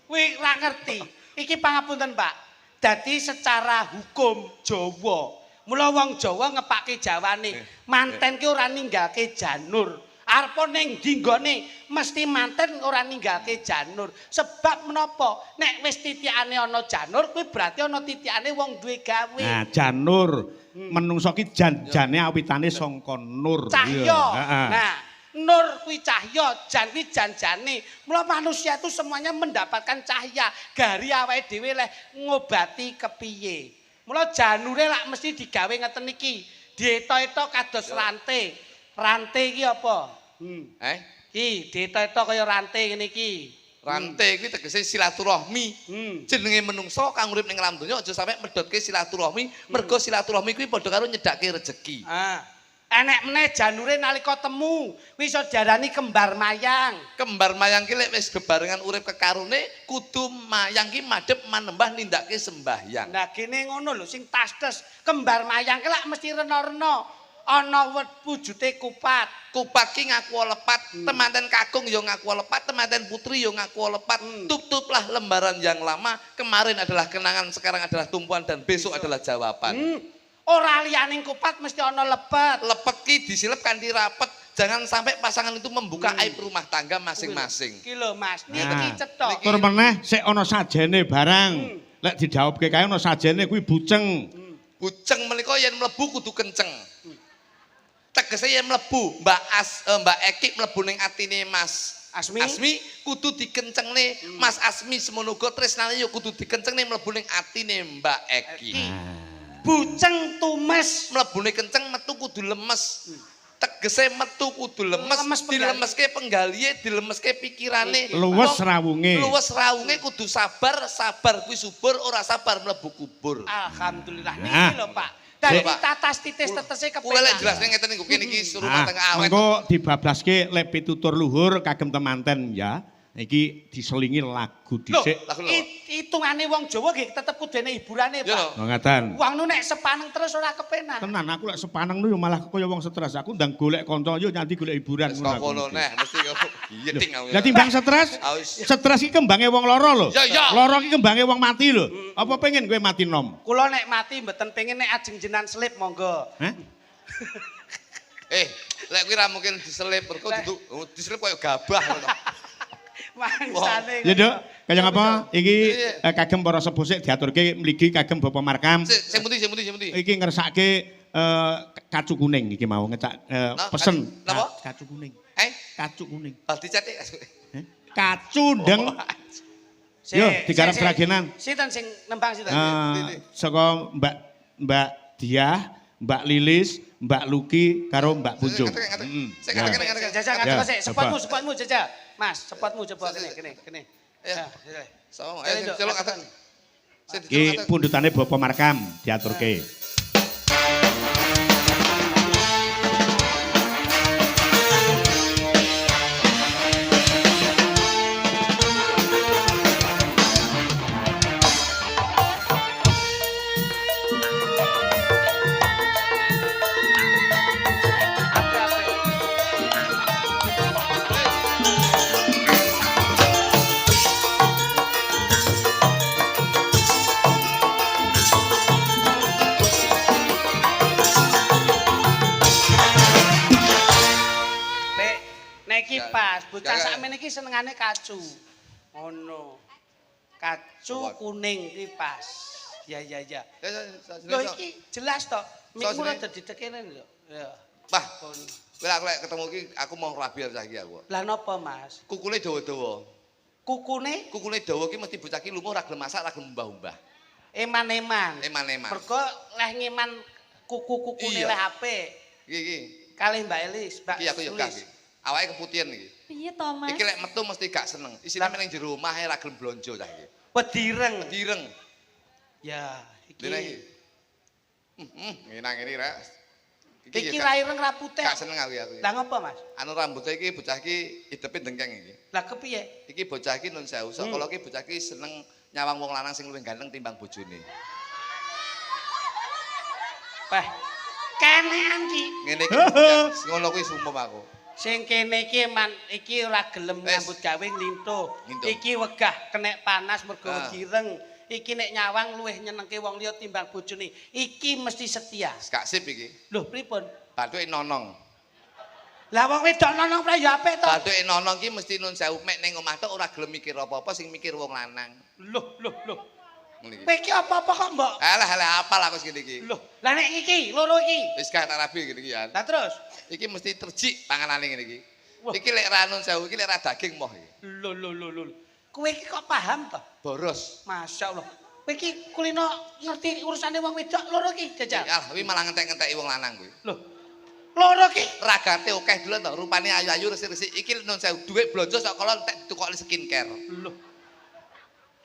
Kuwi ra ngerti. Iki pangapunten, Pak. Dadi secara hukum Jawa, mula wong Jawa ngepake jawane, manten ki ora ninggalke janur. Arepa ning ndi nggone mesti manten ora ninggalke janur. Sebab menapa? Nek wis titikane ana janur kuwi berarti ana titikane wong duwe gawe. Nah, janur menungso ki jan-jane awitane sangka nur. Cahya. Nah, nur kuwi cahya, jan kuwi jan-jane. Mula manusia itu semuanya mendapatkan cahya. Gari awake dhewe leh ngobati kepiye. Mula janure lak mesti digawe ngeten iki. Dieto-eto kados rante. Rante iki apa? Iki dieto-eto kaya rante ngene iki. Rante kuwi tegese silaturahmi. Jenenge menungso kang urip ning alam donya aja sampe medhotke silaturahmi, mergo silaturahmi kuwi padha karo nyedhake rejeki. Enek meneh janure nalika temu kuwi iso diarani kembar mayang. Kembar mayang ki lek wis bebarengan urip kekarone kudu mayang ki madhep manembah nindakake sembahyang. Nah gene ngono lho sing tastes kembar mayang ki lak mesti rena-rena. Ana wujute kupat. Kupat ki ngaku lepat, temanten kakung ya ngaku lepat, temanten putri ya ngaku lepat. Tutuplah lembaran yang lama, kemarin adalah kenangan, sekarang adalah tumpuan dan besok adalah jawaban. Ora liyane kupat mesti ana lepet. Lepet ki disilep kanthi rapet. Jangan sampai pasangan itu membuka aib rumah tangga masing-masing. Ki lho Mas, niki cetha. Tur meneh sik ana sajene barang. Lek dijawabke kae ana sajene kuwi buceng. Buceng menika yen mlebu kudu kenceng. Tegese yen mlebu Mbak Eki mlebu ning atine Mas Asmi kudu dikencengne. Mas Asmi semono uga tresnane ya kudu dikencengne mlebu ning atine Mbak Eki. Buceng tumes mlebune kenceng metu kudu lemes. Tegese metu kudu lemes, dilemeske penggalihe, dilemeske pikirane. Luwes rawunge. Luwes rawunge kudu sabar, sabar kuwi subur, ora sabar mlebu kubur. Alhamdulillah niki lho Pak. Dadi tatas titis tetese kepenak. Kula lek jelasne ngeten niku kene iki rumah tangga awet. Mengko dibablaske lek pitutur luhur kagem temanten ya. Iki diselingi lagu dhisik. Hitungane wong Jawa nggih tetep kudune hiburane, Pak. Ngaten. Wong nu nek sepaneng terus ora kepenak. Tenan aku lek sepaneng nu malah kaya wong stres. Aku ndang golek kanca yo nyanti golek hiburan ngono. Wis kono neh mesti giyeting aku. Lah timbang stres, stres iki kembange wong loro lho. Loro iki kembange wong mati lho. Apa pengen kowe mati nom? Kula nek mati mboten pengen nek ajeng jenengan selip monggo. Hah? Lek kuwi ra mungkin diselip, mergo duduk diselip koyo gabah ngono. Mangsane. Ya, Nduk, kaya ngapa iki kagem para sepuh sik diaturke mligi kagem Bapak Markam. Sing pundi sing pundi sing pundi? Iki ngersake kacu kuning iki mau ngecak pesen. Napa? Kacu kuning. Kacu kuning. Bal dicetik. Kacundeng. Yo, digarap Sragenan. Sinten sing nembang sinten? Saka Mbak Diah, Mbak Lilis, Mbak Luki karo Mbak Punjung. Jajal ngadeg sik, sepotmu jajal. Mas, sepotmu coba kene kene. Ya. So, ayo celuk atas. Iki pundutane Bapak Markam diaturke. Bocah sakmene iki senengane kacu. Ngono. Kacu kuning iki pas. Ya ya ya. Lho iki jelas to. Mikmu rada didekene lho. Ya. Wah, kowe aku lek ketemu iki aku mau rabi saiki aku. Lah napa, Mas? Kukune dawa-dawa. Kukune? Kukune dawa iki mesti bocah iki lumuh ora gelem masak, ora gelem umbah-umbah. Eman-eman. Eman-eman. Mergo leh ngeman kuku-kukune leh apik. Iki iki. Kalih Mbak Elis, Mbak. Iki aku yo gak. Awake keputihan iki. Piye to, Mas? Iki lek metu mesti gak seneng. Isine ning jero omah ora gelem blonjo cah iki. Wedireng. Wedireng. Ya, iki. Dene iki. Ngene ngene rek. Iki ra ireng ra putih. Gak seneng aku ya. Lah ngopo, Mas? Anu rambute iki bocah iki idepe dengkeng iki. Lah kepiye? Iki bocah iki nun sewu. Saka iki bocah iki seneng nyawang wong lanang sing luwih ganteng timbang bojone. Peh. Kenean iki. Ngene iki ngono kuwi sumum aku. Sing kene iki man iki ora gelem nyambut gawe nglintuh. Iki wegah kenek panas mergo wireng. Iki nek nyawang luwih nyenengke wong liya timbang bojone. Iki mesti setia. Gak sip iki. Lho pripun? Bathuke nonong. Lah wong wedok nonong pra ya apik to. Bathuke nonong ki mesti nun sewu mek ning omah tok ora gelem mikir apa-apa sing mikir wong lanang. Lho lho lho. Kowe iki apa-apa kok mbok? Alah alah apal aku segini iki. Lho, lah nek iki loro iki. Wis gak tak rabi ngene iki ya. Lah terus? Iki mesti terjik panganane ngene iki. Iki lek ra nun sewu iki lek ra daging moh iki. Lho lho lho lho. Kowe iki kok paham to? Boros. Masyaallah. Kowe iki kulino ngerti urusane wong wedok loro iki jajal. Alah, kuwi malah ngentek-ngenteki wong lanang kuwi. Lho. Loro iki ragate akeh dulu to, rupane ayu-ayu resik-resik. Iki nun sewu dhuwit blonjo sok kala entek ditukokne skincare. Lho.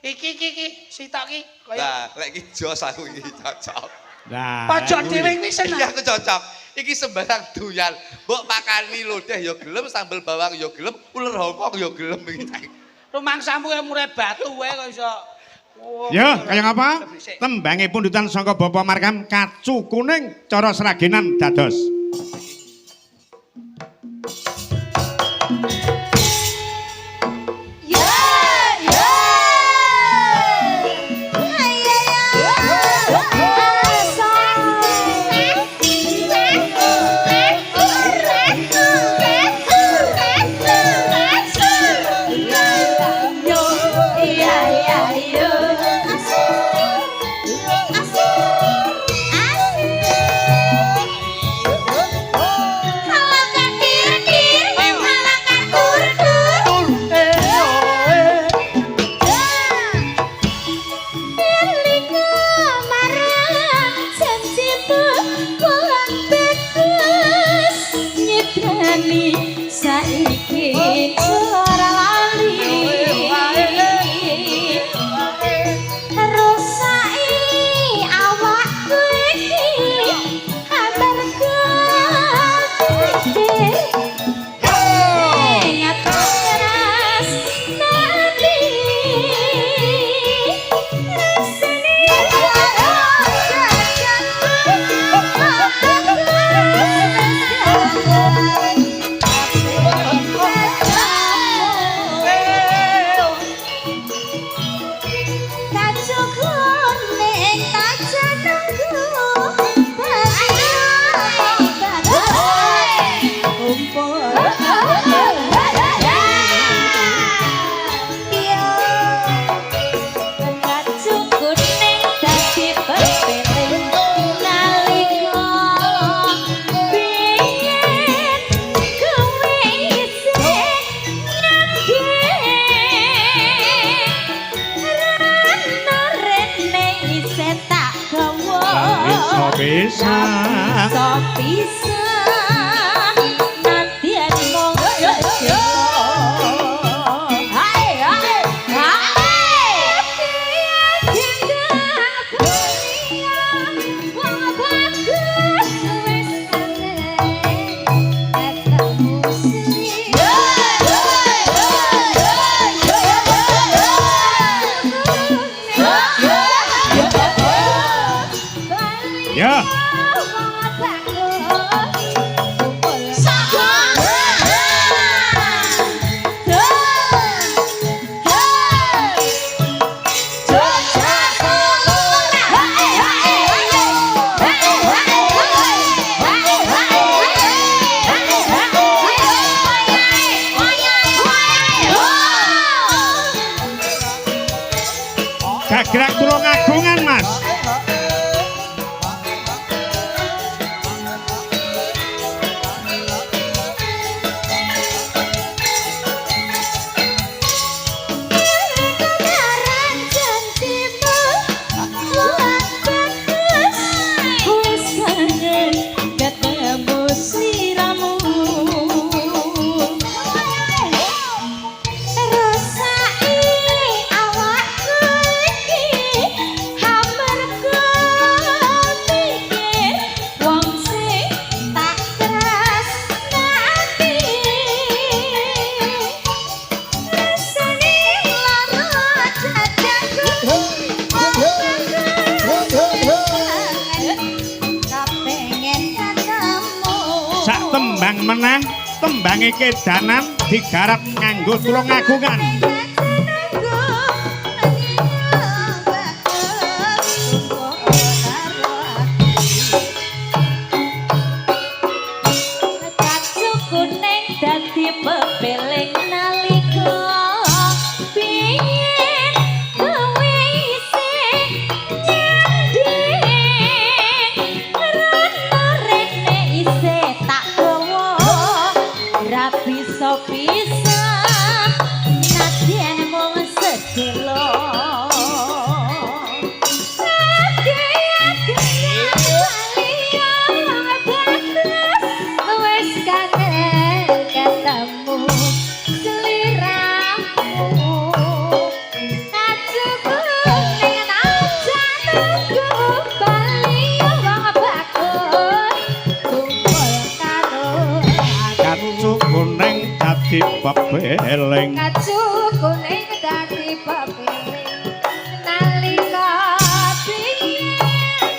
Iki iki iki sitok iki kaya. Lah, lek iki jos aku iki cocok. Lah, pojok dhewe kuwi seneng. Iki aku cocok. Iki sembarang doyan. Mbok pakani lodeh ya gelem, sambel bawang ya gelem, uler hongkong ya gelem iki. Rumangsamu kaya murai batu wae kok iso. Ya, kaya ngapa? Tembange pundutan saka Bapak Markam kacu kuning cara Sragenan dados. Yeah. pisah. Bisa pisah nadyan mung sedelo. Hae hae hae. Gendang dunia wong bagus wis kangen ketemu sliramu. Ya. Gagrak Tulungagungan, Mas. Wis kangen ketemu sliramu. Rusake awakku iki amarga mikir wong sing tak tresnani. Rasane lara dadaku kepengen ketemu. Sak tembang meneh, tembange kedanan digarap nganggo Tulungagungan. Kacu kuning dadi pepeling nalika biyen kowe isih nyanding rono rene isih tak gawa ra bisa pisah nadyan mung sedelo. Wis kangen ketemu sliramu. Kacu kuning aja nunggu bali wong bagus kumpul karo aku. Kacu kuning dadi pepeling. Kacu kuning dadi pepeling nalika biyen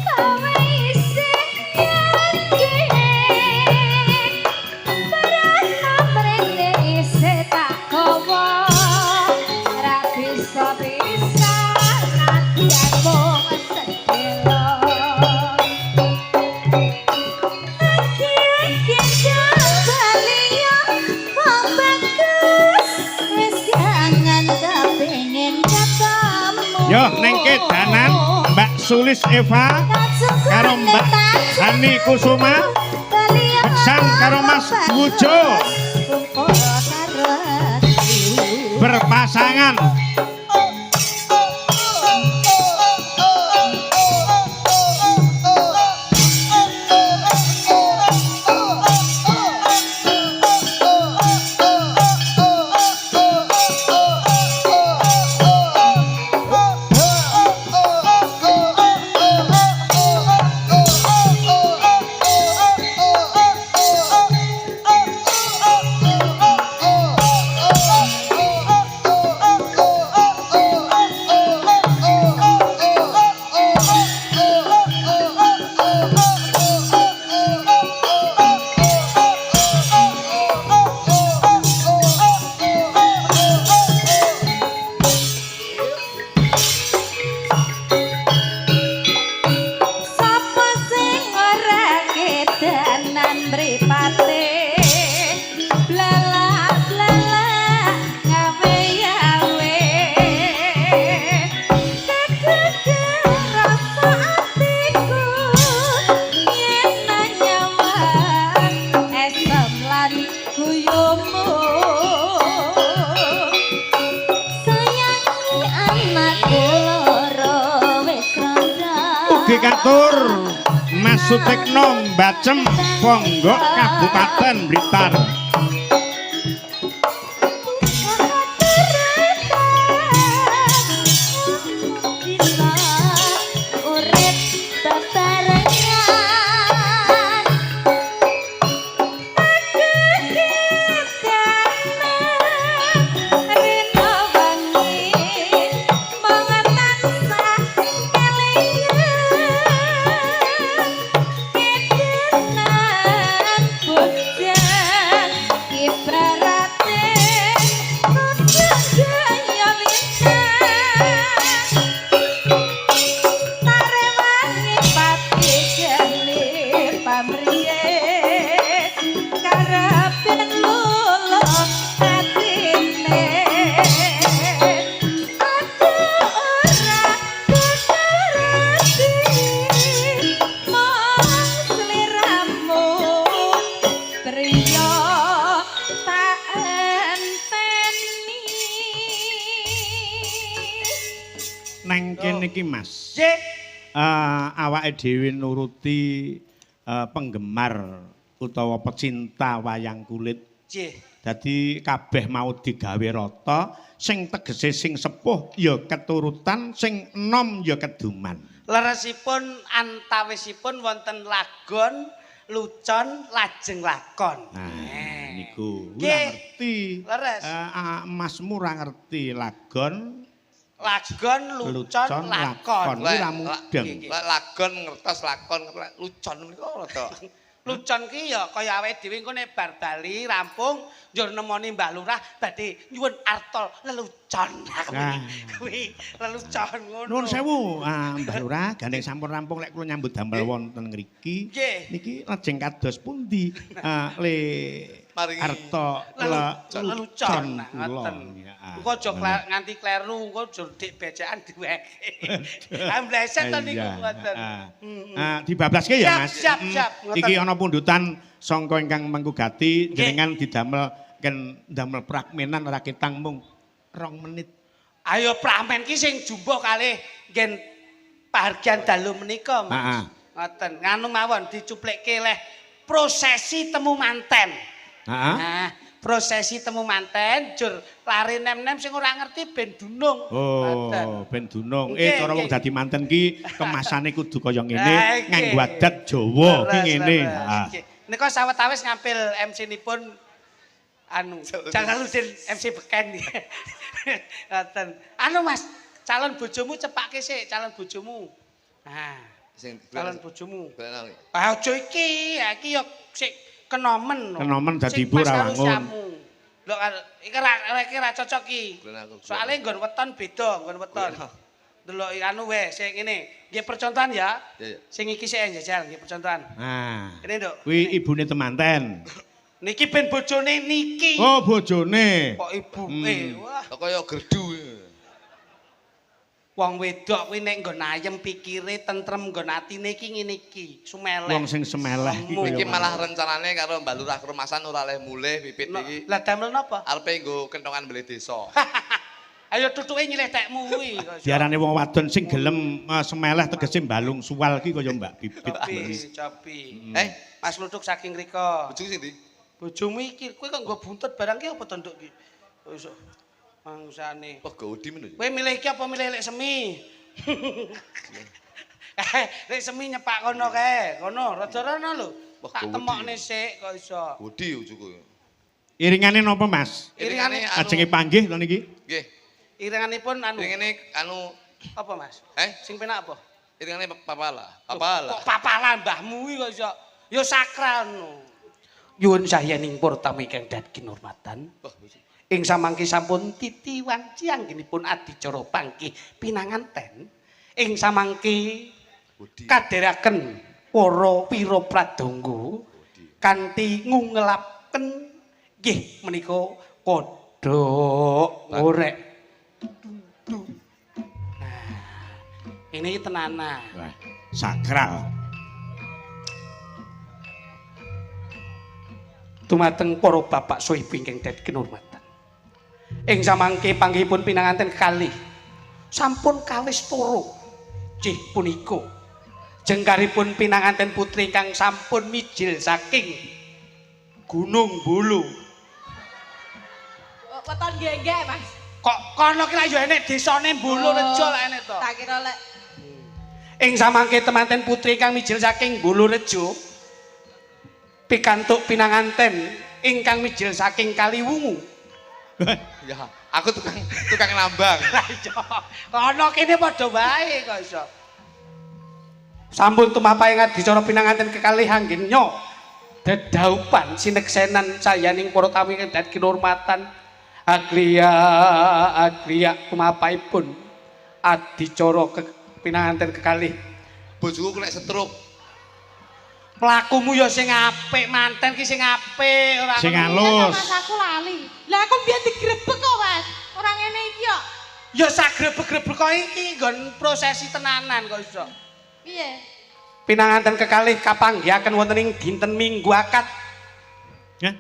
kowe isih nyanding Prana mrene isih tak gawa ra bisa pisah nadyan mung sedelo. Yo neng kedanan Mbak Sulis Eva karo Mbak Hani Kusuma Beksan karo Mas Wujo berpasangan. Sapa sing ora kedanan mripate blalak-blalak ngawe-awe kegede rasa atiku yen nyawang esem lan guyumu sayangi anakku loro wis rondo. Ugi katur Mas Sutikno Mbacem Ponggok Kabupaten Blitar. Urip bebarengan rino wengi mung tansah kelingan kedenan bujang ibarate kudu gaya lintang tarewangi pati geni pamriye karepen luluh atine aduh ora kudarati mung sliramu priya tak enteni. Neng kene iki Mas. Nggih. Awake dhewe nuruti penggemar utawa pecinta wayang kulit. Nggih. Dadi kabeh mau digawe rata, sing tegese sing sepuh ya keturutan, sing enom ya keduman. Leresipun antawisipun wonten lagon, lucon, lajeng lakon. Nah, niku ora Nggih. ngerti. Leres. Masmu ora ngerti lagon, Lagon, lucon, lucon, lakon. lakon. Ora mudeng. Lek lagon ngertos lakon lucon niku rada. Lucon ki ya kaya awake dhewe engko nek bar bali rampung njur nemoni Mbah Lurah badhe nyuwun arta lelucon. Nah. Kuwi lelucon ngono. Nuwun sewu, Mbah Lurah, gandeng sampun rampung lek kula nyambut damel wonten ngriki. Nggih. Niki lajeng kados pundi le Maringi arta lelucon lelucon nah, kula. ngoten. Ya, Engko aja nganti kleru, engko njur dik becekan diweke. Ah mbleset to niku ngoten. Dibablaske ya, Siap, Mas. siap, siap. Ngoten. Iki ana pundutan sangka ingkang mengku gati Nggih. jenengan didamel ken damel pragmenan ora ketang mung 2 menit. Ayo pramen ki sing jumbo kalih nggen pahargyan dalu menika, Mas. Heeh. Ngoten, nganu mawon dicuplikke leh prosesi temu manten. Heeh. Nah, prosesi temu manten jur lari nem-nem sing ora ngerti ben dunung. Ngoten. Oh, ben dunung. Nggih, Cara wong nggih. dadi manten ki kemasane kudu kaya ngene, Lah, nggih. nganggo adat Jawa ki Leres, ngene. leres. Heeh. Nggih. Nika sawetawis ngampil MC-nipun anu Jalaluddin MC Beken. Ngoten. Anu Mas, calon bojomu cepake sik, calon bojomu. Nah, Sing calon bojomu. Golek Ah aja iki, iki ya sik kenomen. no. Kenomen dadi Sing ibu pas ra karo wangun. siamu. Lho iki ra iki ra cocok iki. Golek aku. Soale nggon weton beda, nggon weton. Delok anu wae sing ngene. Nggih percontohan ya. Iya, iya. Sing iki sik njajal nggih percontohan. Nah. Kene, Nduk. Kuwi ibune temanten. Niki ben bojone niki. Oh, bojone. Kok ibuke. Wah, Kok kaya gerdu. wong wedok kuwi nek nggon ayem pikire tentrem nggon atine iki ngene iki, sumeleh. Wong sing semeleh iki Semu. kaya Iki malah rencanane karo Mbak Lurah Krumasan ora leh mulih pipit iki. Lah damel napa? Arepe nggo kentongan beli desa. Ayo tutuke nyilih tekmu kuwi. Diarani wong wadon sing gelem semeleh tegese balung suwal ki kaya Mbak Bibit. Cobi, cobi. Eh, Mas Luduk saking riko. bojoku sing ndi? Bojomu iki kowe kok nggo buntut barang ki apa to nduk ki? Kok iso mangsane. Wah, gawedi men. Kowe milih iki apa milih lek semi? Lek semi nyepak kono kae, kono rada rono lho. Wah, Tak gawedi. temokne sik kok iso. Gawedi bojoku. Iringane napa, Mas? Iringane anu. Ajenge panggih to niki? Nggih. Iringanipun anu. Iringane anu Apa, Mas? eh Sing penak apa? iringane papala. Papala. Kok papala mbahmu iki kok iso. Ya sakral no. Nyuwun sahyaning purtami ingkang dat kinurmatan. Wah, bojoku. Ing samangki sampun titi wanci anggenipun adicara panggih pinanganten. Ing samangki Gawedi. kadheraken para pira pradangga kanthi ngungelaken nggih menika kodhok ngorek. Nah, ini tenanan. Wah, sakral. Dumateng para bapak saha ibu ingkang dadi kinurmatan. Ing samangke panggihipun pinanganten kalih sampun kawis turu. Cih punika Jengkaripun pinanganten putri ingkang sampun mijil saking Gunung Bulu. Weton genggek, Mas. Kok kono ki lak yo enek desane Bulurejo lak enek to. Tak kira lek Ing samangke temanten putri ingkang mijil saking Bulurejo pikantuk pinanganten ingkang mijil saking Kaliwungu. Ya, aku tukang nambang. Lah iya, kono kene padha wae kok iso. Sampun tumapah ing adicara pinanganten kekalih anggenya dedaupan sineksenan sayaning para tamu ingkang dhat kinurmatan agriya agriya tumapahipun adicara pinanganten kekalih. Bojoku kena stroke. Mlakumu ya sing apik, manten ki sing apik, ora Sing ngono. halus. Mas aku lali. Lah aku mbiyen digrebek kok, Mas. Ora ngene iki kok. Ya sak grebek-grebek kok iki nggon prosesi tenanan kok iso. Piye? Pinanganten kekalih kapanggihaken wonten ing dinten Minggu akad. Ya.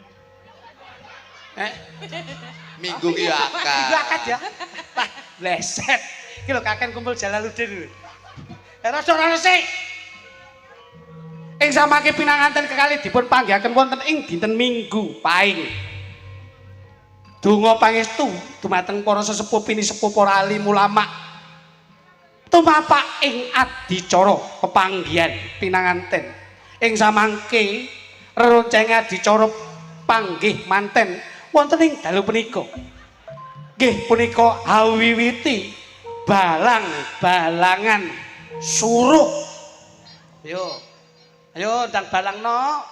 Eh, Minggu ki Minggu akad. akad ya. Wah, bleset. Iki lho kaken kumpul Jalaluddin lho. Eh rada ora sik. Ing samangke pinanganten kekalih dipun panggihaken wonten ing dinten Minggu Paing. Donga pangestu dumateng para sesepuh pinisepuh para alim ulama. Tumapak ing adicara pepanggihan pinanganten. Ing samangke reroncenge adicara panggih manten wonten ing dalu punika. Nggih punika awiwiti balang-balangan suruh. Ayo. Ayo ndang balangno.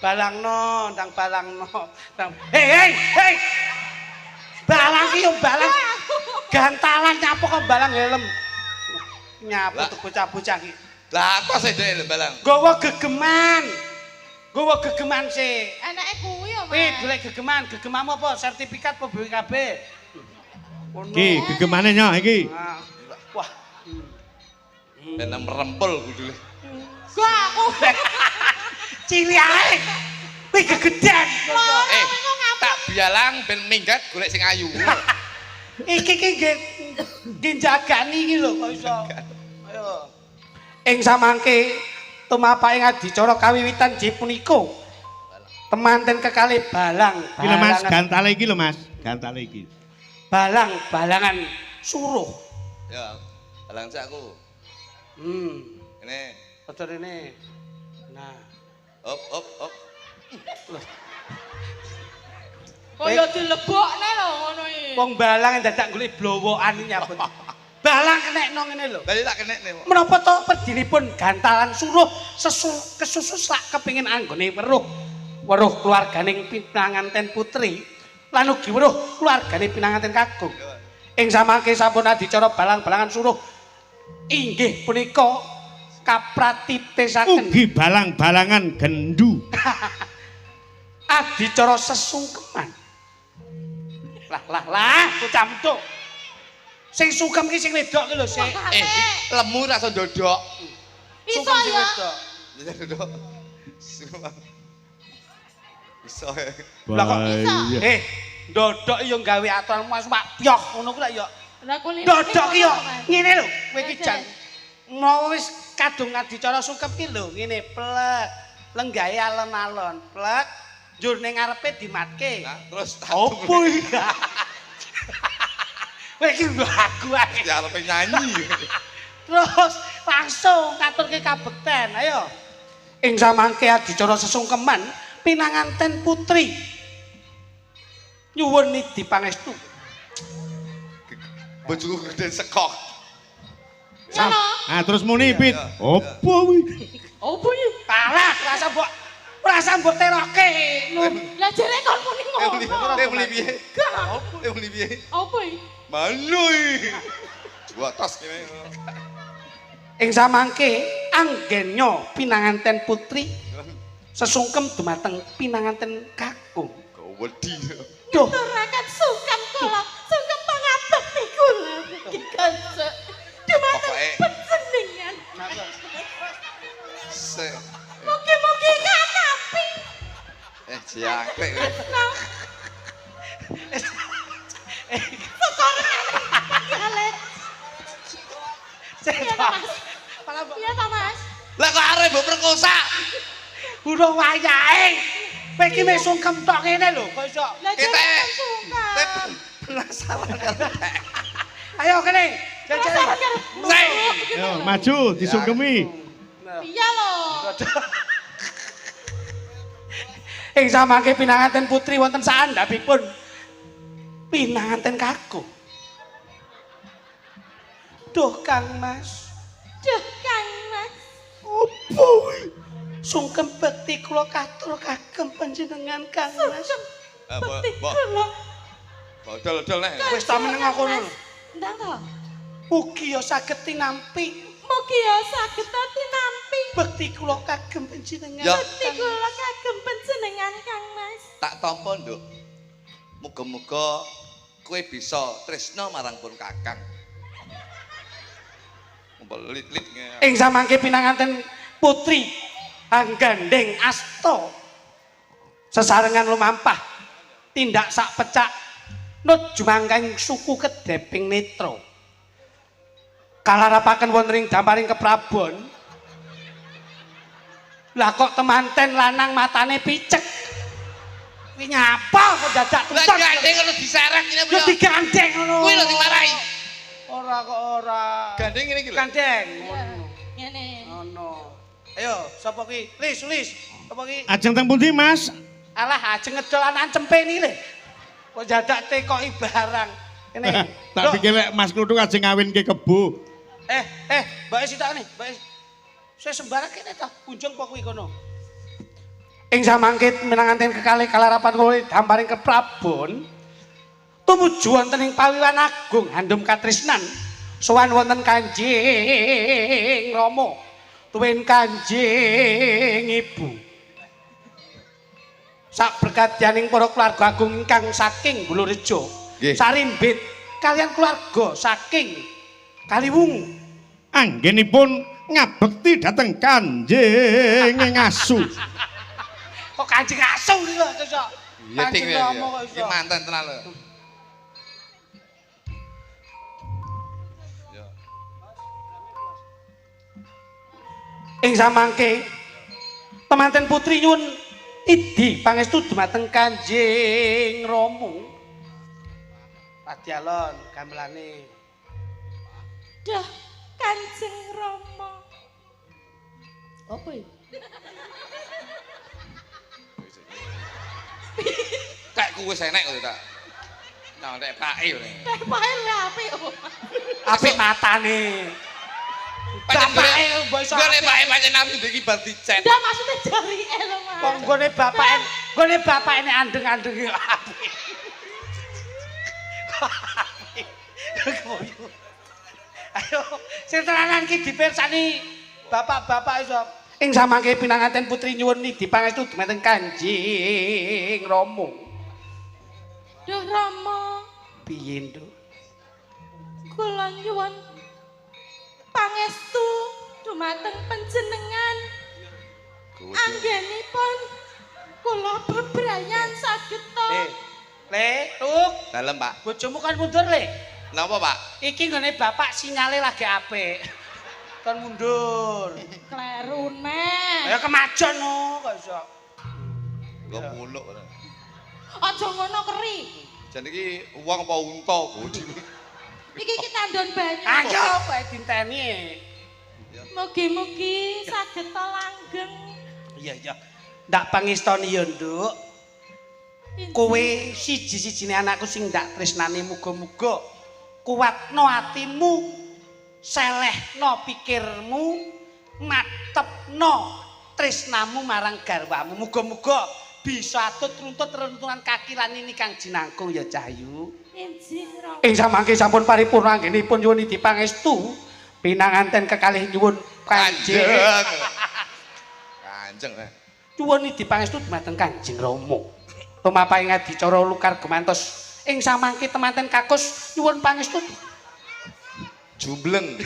Balangno, ndang balangno. Ndang. Hei, hei, hei. Balang ki yo balang. Gantalan nyapu kok balang helm. Nyapu tuh bocah-bocah ki. Lah apa sih dhek balang? Gawa gegeman. Gawa gegeman sik. Enake kuwi yo, Mas. Wih, golek gegeman. Gegemamu apa? Sertifikat apa BWKB? Ono. Iki gegemane nyo iki. Ah, wah. Ben merempel gudule. Gua aku. Cilik ae. Wih gegedan. Eh, tak bialang ben minggat golek sing ayu. Iki ki nggih nggih jagani iki lho kok iso. Ayo. Ing samangke tumapak ing adicara kawiwitan J punika. Temanten kekalih balang Iki lho Mas, balangan gantale iki lho Mas, gantale iki. balang balangan suruh. Ya, balang sik aku. Ini. Aja rene. Nah. Op op op. Kaya dilebokne lho ngono iki. Wong balang dadak golek blowokan iki nyaput. Balang kenekno ngene lho. Lah tak kenekne. Menapa to perdinipun gantalan suruh sesu kesusu sak kepengin anggone weruh. Weruh keluarganing pinanganten putri lan ugi weruh keluargane pinanganten kakung. Ing samangke sampun adicara balang-balangan suruh inggih punika kapratitesaken Ugi balang-balangan gendu. Adicara sesungkeman. Lah lah lah bocah medhok. Sing sungkem ki sing wedok ki lho sik. Eh, lemu ra iso ndodok. Iso Sungkem sing ya. wedok. Ndodok. Iso. Lah kok iso? Iya. Eh, ndodok yo gawe aturan mas mak pyoh ngono ku lak yo. Lah kulino. Ndodok ki yo ngene lho, kowe iki jan mau wis kadung adicara sungkem ki lho ngene plek. Lenggahe alon-alon, plek. Njur ning ngarepe dimatke. Nah, terus Opo iki? Kowe iki aku ae. Ya arepe nyanyi. Terus langsung ngaturke kabekten. Ayo. Ing samangke adicara sesungkeman pinanganten putri. Nyuwun nidi pangestu. Bojoku gede sekok. Ngono. Ah terus muni Pit. Opo kuwi? Opo iki? Kalah rasa mbok teroke. Lah jere kon muni ngono. Eh muni piye? Eh muni piye? Opo iki? Malu. Dua tas kene. Ing samangke anggenya pinanganten putri sesungkem dumateng pinanganten kakung. Kok wedi. Duh, Ngaturaken sungkem kula, sungkem pangabekti kula iki kanca. Dumateng Pokoke- panjenengan. Se. Mugi-mugi katapi. Eh jangkrik. Tresno. Syukur kali. Iya ta, Mas? Iya ta, Mas? Lah kok arep mbok perkosa? Urung wayahe. Kowe iki wis sungkem tok ngene lho, kok iso. Lah Kita sungkem. Penasaran karo. Ayo kene. Jajal. Sing. Yo, maju disungkemi. Iya lho. Ing samangke pinanganten putri wonten saandhapipun pinanganten kakung. Duh Kang Mas. Duh Kang Mas. Opo kuwi? Sungkem bekti kula katur kagem panjenengan Kang Mas. Sungkem bekti kula. Bodol-bodol nek. Wis ta meneng aku ngono. Ndang to. Mugi ya saged tinampi. Mugi ya saged tinampi. Bekti kula kagem panjenengan. Ya. Bekti kula kagem panjenengan Kang Mas. Tak tampa, Nduk. Muga-muga kowe bisa tresna marang pun Kakang. Lit-lit. Ing samangke pinanganten putri anggandeng asta sesarengan lumampah tindak sak pecak nut jumangkang suku kedeping netra kalarapaken wonten ing damparing keprabon. Lah kok temanten lanang matane picek kuwi nyapa kok dadak Lah tuntut gandeng ngono diserek ngene yo digandeng ngono Kuwi lho diwarai. Ora kok ora. Gandeng ngene iki lho. Gandeng ngono. Ngene. Ngono. Ayo, sapa ki? Lis, lis. Sapa ki? Ajeng teng pundi, Mas? Alah, ajeng ngedol anak cempe ni lho. Kok dadak tekoki barang. Kene. Tak pikir lek Mas Kluthuk ajeng ngawinke kebo. Mbake sitok nih, mbake. Saya sembarang kene ta, kunjung apa kuwi kono. Ing samangke minanganten kekalih kalarapan kula damparing keprabon tumuju wonten ing Pawiwan Agung Handum Katrisnan sowan wonten Kanjeng Rama tuwin Kanjeng Ibu sak berkatianing para keluarga agung ingkang saking Bulurejo Sarimbit kalian keluarga saking Kaliwungu anggenipun ngabekti dhateng Kanjeng Ngasu. Kok Kanjeng Ngasu iki lho iso. Kanjeng Rama kok iso. Iki manten tenan lho. Ing samangke temanten putri nyuwun idi pangestu dumateng Kanjeng Rama. Padialon gamelane. Duh, Kanjeng Rama. Apa iki? Kek kuwi enek kok tak. Nah, nek pake ngene. Nek pake lho apik. Apik matane. Bapake mbok iso. Gone pake pancen apik iki bar dicet. Ndak maksudnya jarike lho, Mas. Wong gone bapake, gone bapake nek andeng-andeng yo apik. Ayo, sing tenanan ki dipirsani bapak-bapak iso. Ing samangke pinanganten putri nyuwun nidi pangestu dumateng Kanjeng Rama. Duh Rama, piye Nduk? Kula nyuwun pangestu dumateng panjenengan. Anggenipun kula bebrayan saged to. Le, Tuk. Dalem, Pak. Bojomu kan mundur, Le. Napa, Pak? Iki nggone bapak sinyale lagi apik. Kon mundur. Kleru neh. Ya kemajon no, kok iso. Nggo muluk ora. Aja ngono keri. Jan iki wong apa unta, bodine. Iki ki tandon banyu. Ayo kowe dinteni. Mugi-mugi saged langgeng. Iya, iya. Ndak pangestoni ya, Nduk. Kowe siji-sijine anakku sing ndak tresnani muga-muga kuatno atimu, selehno pikirmu, matepno tresnamu marang garwamu. Muga-muga bisa atut runtut runtunan kaki lan ini kang jinangkung ya Cahyu. Ing samangke sampun paripurna anggenipun nyuwun idi pangestu pinanganten kekalih nyuwun Kanjeng. Kanjeng. Nyuwun idi pangestu dumateng Kanjeng Rama. Tumapaing adicara lukar gumantos ing samangke temanten kakus nyuwun pangestu jumbleng.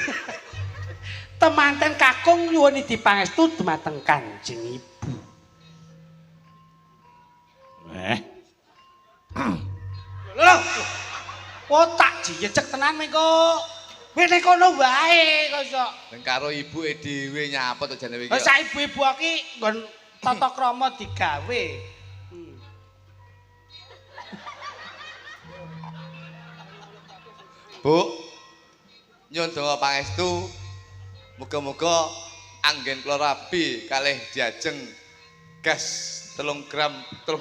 Temanten kakung nyuwun idi pangestu dumateng Kanjeng Ibu. Lho. Otak jejeg tenan mengko. Kowe ning kono wae kok iso. Nang karo ibuke dhewe nyapa to jane iki. Lah sak ibu-ibu iki nggon tata krama digawe. Bu. Nyuwun donga pangestu. Muga-muga anggen kula rabi kalih diajeng gas 3 gram 3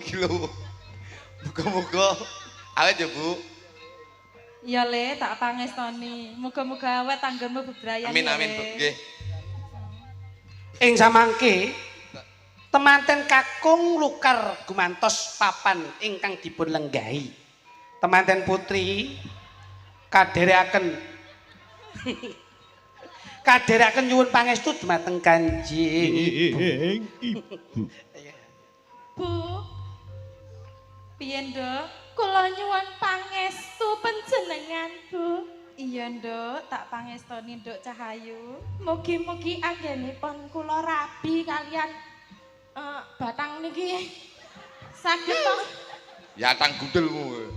kilo. Muga-muga awet ya, Bu. Iya Le, tak pangestoni. Muga-muga awet tanggonmu bebrayan. Amin amin, Bu. Nggih. Ing samangke temanten kakung lukar gumantos papan ingkang dipun lenggahi. Temanten putri kadherekaken kadherekaken nyuwun pangestu dumateng Kanjeng Ibu. Ibu. Bu, Piye, Nduk? kula nyuwun pangestu panjenengan, Bu. Iya, Nduk, tak pangestoni Nduk Cahayu. Mugi-mugi anggenipun kula rabi kalian batang niki saged to Ya tang gundelmu.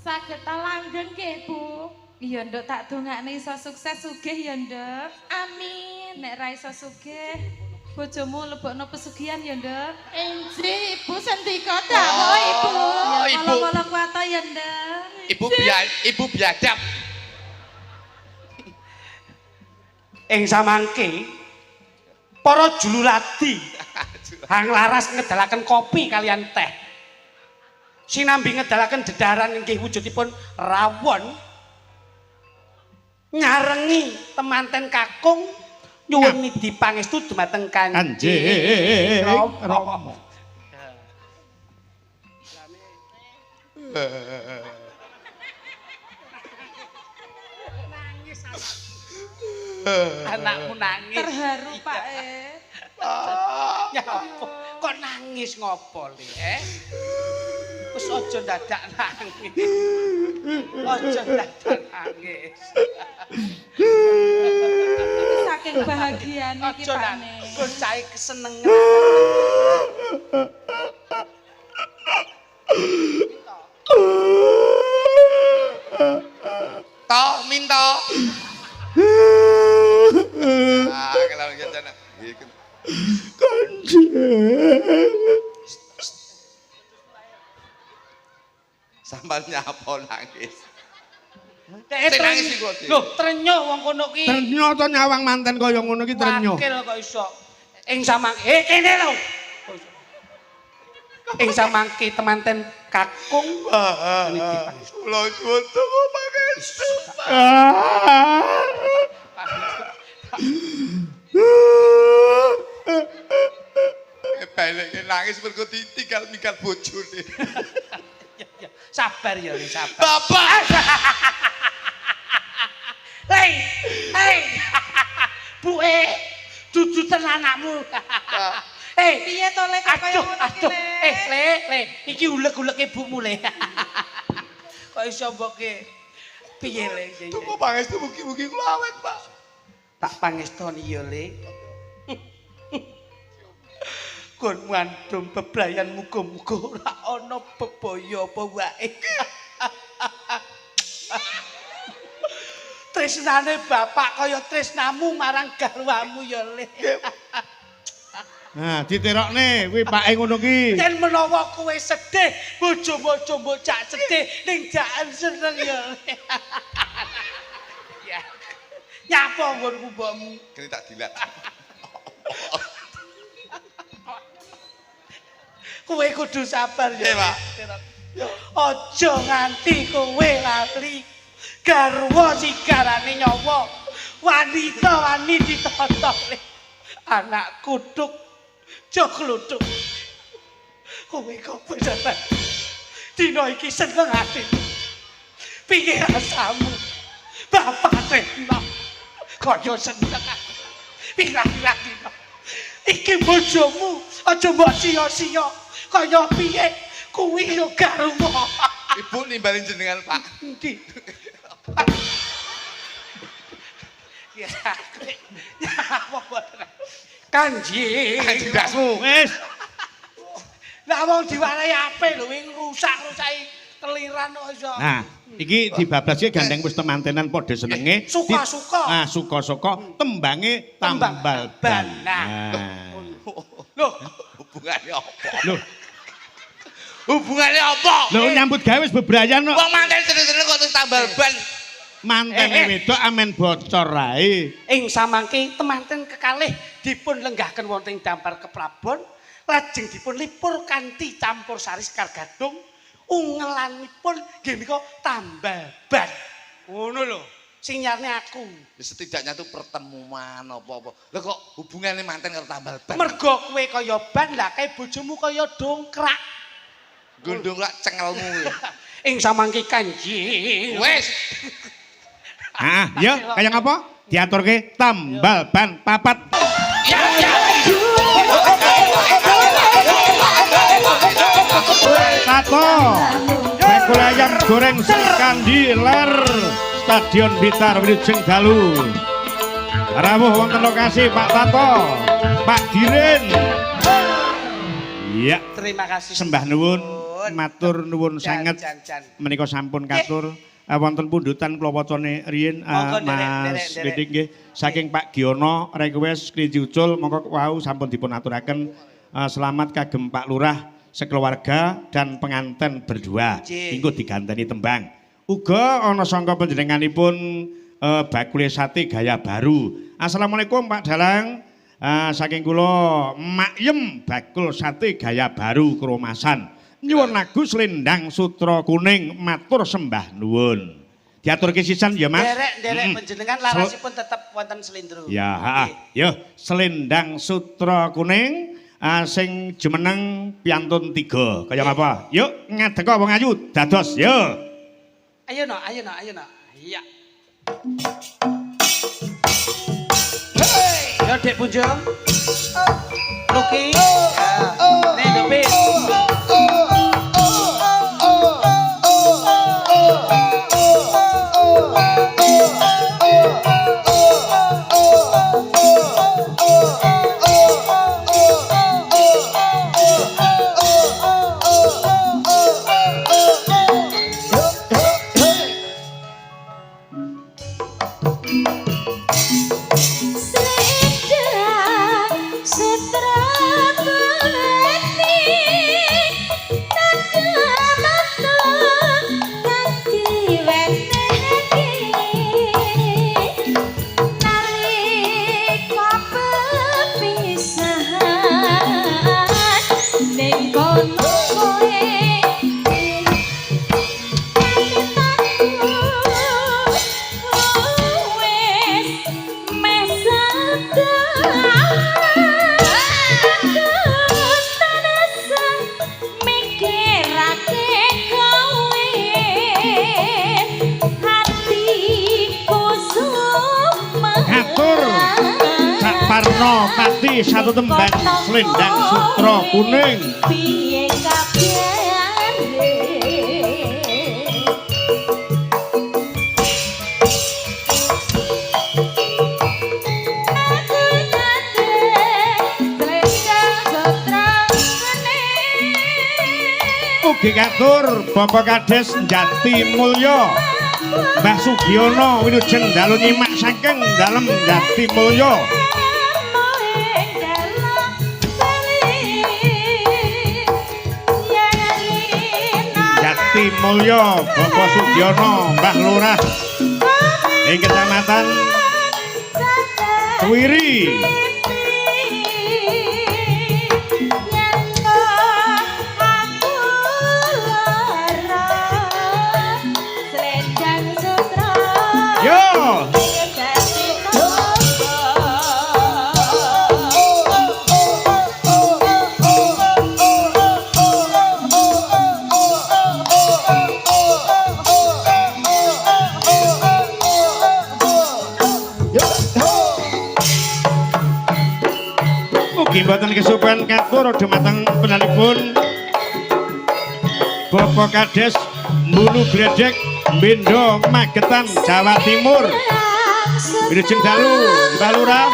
saged langgeng nggih, Bu. Iya, Nduk, tak dongakne iso sukses sugih ya, Nduk. Amin. Nek ra iso sugih, bojomu lebokno pesugihan ya, Nduk. Inji, Ibu sendika dawuh, Ibu. Ya, Ibu. molo-molo kuwata ya, Nduk. Ibu biadab. Ing samangke para juluradi hang laras ngedalaken kopi kalian teh. Sinambi ngedalaken dedaran inggih wujudipun rawon nyarengi temanten kakung nyuwun nidi pangestu dumateng Kanjeng Kanjeng Rama. Rama. Anakmu nangis. Terharu, Pak e. Nyapa? Kok nangis ngopo le? Eh? Wis aja dadak nangis. Aja dadak nangis. Saking bahagiane iki, Aja Pak nangis. ne. Gocahe kesenengan. To, minto. Ah, kalau jana. Iki. Kanjeng. Sampeyan nyapa nangis. Dek Sing nangis iku, Dik. Lho, trenyo wong kono ki. Trenyo to nyawang manten kaya ngono ki trenyo. Wakil kok iso. Ing samangke kene lho. Ing samangke temanten kakung niki pangestu. Kula nyuwun donga pangestu. Baleke nangis mergo ditinggal minggat bojone. Ya, ya. Sabar ya, Le, sabar. Bapak. Lei, hei. Buke, duduten anakmu. Hei, Piye to Le kok kaya aduh, ngono ki, aduh. Le? Eh, Le, Le, iki uleg-uleke ibumu, Le. Kok iso mboke piye, Le? Iya, iya. Donga pangestu mugi-mugi kula awet, Pak. Tak pangestoni ya, Le. Kon ngandung bebrayan muga-muga ora ana bebaya apa wae. Tresnane bapak kaya tresnamu marang garwamu ya, Le. Nah, diterokne kuwi pake ngono ki. Yen menawa kowe sedih, bojomu aja mbok cak sedih ning jaken seneng ya. Le. Ya. Nyapa nggonku mbokmu? Kene tak dilat. Kowe kudu sabar ya. Nggih, Pak. Aja nganti kowe lali. Garwa sigarane nyawa. Wanita wani ditata. Anak kutuk jok kluthuk. Kowe kok bener. Dina iki seneng atimu. Piye rasamu? Bapak tresno. Kaya seneng aku. Pirang-pirang dina. Iki bojomu aja mbok sia-sia. Kaya piye kuwi yo garwa. Ibu nimbalin jenengan, Pak. Endi? Ya, ya apa boten. Kanjeng. Kanjeng dasmu. Wis. Lah wong diwarai apik lho, wing rusak-rusaki Keliran kok iso. Nah, iki dibablaske gandeng wis temantenan padha senenge. Suka-suka. Nah, suka-suka tembange Tembang tambal ban. ban. Nah. Nah. Loh, Hubungane apa? Loh, Hubungane apa? lho nyambut gawe wis bebrayan kok. Wong manten seneng-seneng kok terus tambal ban. Mantene wedok amen bocor ae. Ing samangke temanten kekalih dipun lenggahaken wonten ing dampar keprabon, lajeng dipun lipur kanthi campur sari sekar gadung, ungelanipun nggih menika tambal ban. Ngono lho, sing nyarne aku. Ya, setidaknya tuh pertemuan apa-apa. Lah kok hubungane manten karo tambal ban? Mergo kowe kaya ban, lah kae bojomu kaya dongkrak. Gondong lak cengelmu. Ing samangke Kanjeng. Wis. Ah, yo kaya ngapa? Diaturke tambal ban papat. Ya ya. Tato. Bakul ayam goreng Srikandi Ler Stadion Blitar Wilujeng Dalu. Rawuh wonten lokasi Pak Tato, Pak Dirin. Iya, Terima kasih. sembah nuwun, matur nuwun Jan, sanget. jan, jan. Menika sampun katur wonten pundutan kula wacane riyin Monggo, nderek, Mas nderek, nderek. Widik nggih saking Pak Giono request Klinci Ucul monggo wau sampun dipun aturaken selamat kagem Pak Lurah sekeluarga dan penganten berdua. Nggih. Engko diganteni tembang. Uga ana sangka panjenenganipun bakule sate gaya baru. Assalamualaikum Pak Dalang. Saking kula Makyem bakul sate gaya baru Kromasan. Nyuwun lagu Selendang Sutra Kuning matur sembah nuwun. Diaturke sisan ya Mas. Derek-derek Mm-mm. panjenengan larasipun tetep wonten slendro. Ya, ha. Yo, Selendang Sutra Kuning sing jumeneng piantun 3. Kaya ngapa? Yuk ngadeka wong ayu dados yo. Ayo no, ayo no, ayo no. Iya. Yo Dek Punjung. Luki. Ya. Nih Dupin. Selendang sutra kuning tanda mata kanthi wenehke nalika pepisahan ning kono kowe Ngatur Cak Parno Pati satu tembang Selendang Sutra Kuning. Piye kabare? Aku nate selendang sutra kuning. Ugi katur Bapak Kades Jati Mulya. Mbah Sugiono wilujeng dalu nyimak saking dalem Jati Mulya. Jati Mulya Bapak Sugiono Mbah Lurah ing Kecamatan Tuwiri. Yo, mugi mboten kesupen katur dumateng penalipun Bapak Kades Mbulu Gledek Bendo Magetan Jawa Timur. Wilujeng dalu Mbah Lurah.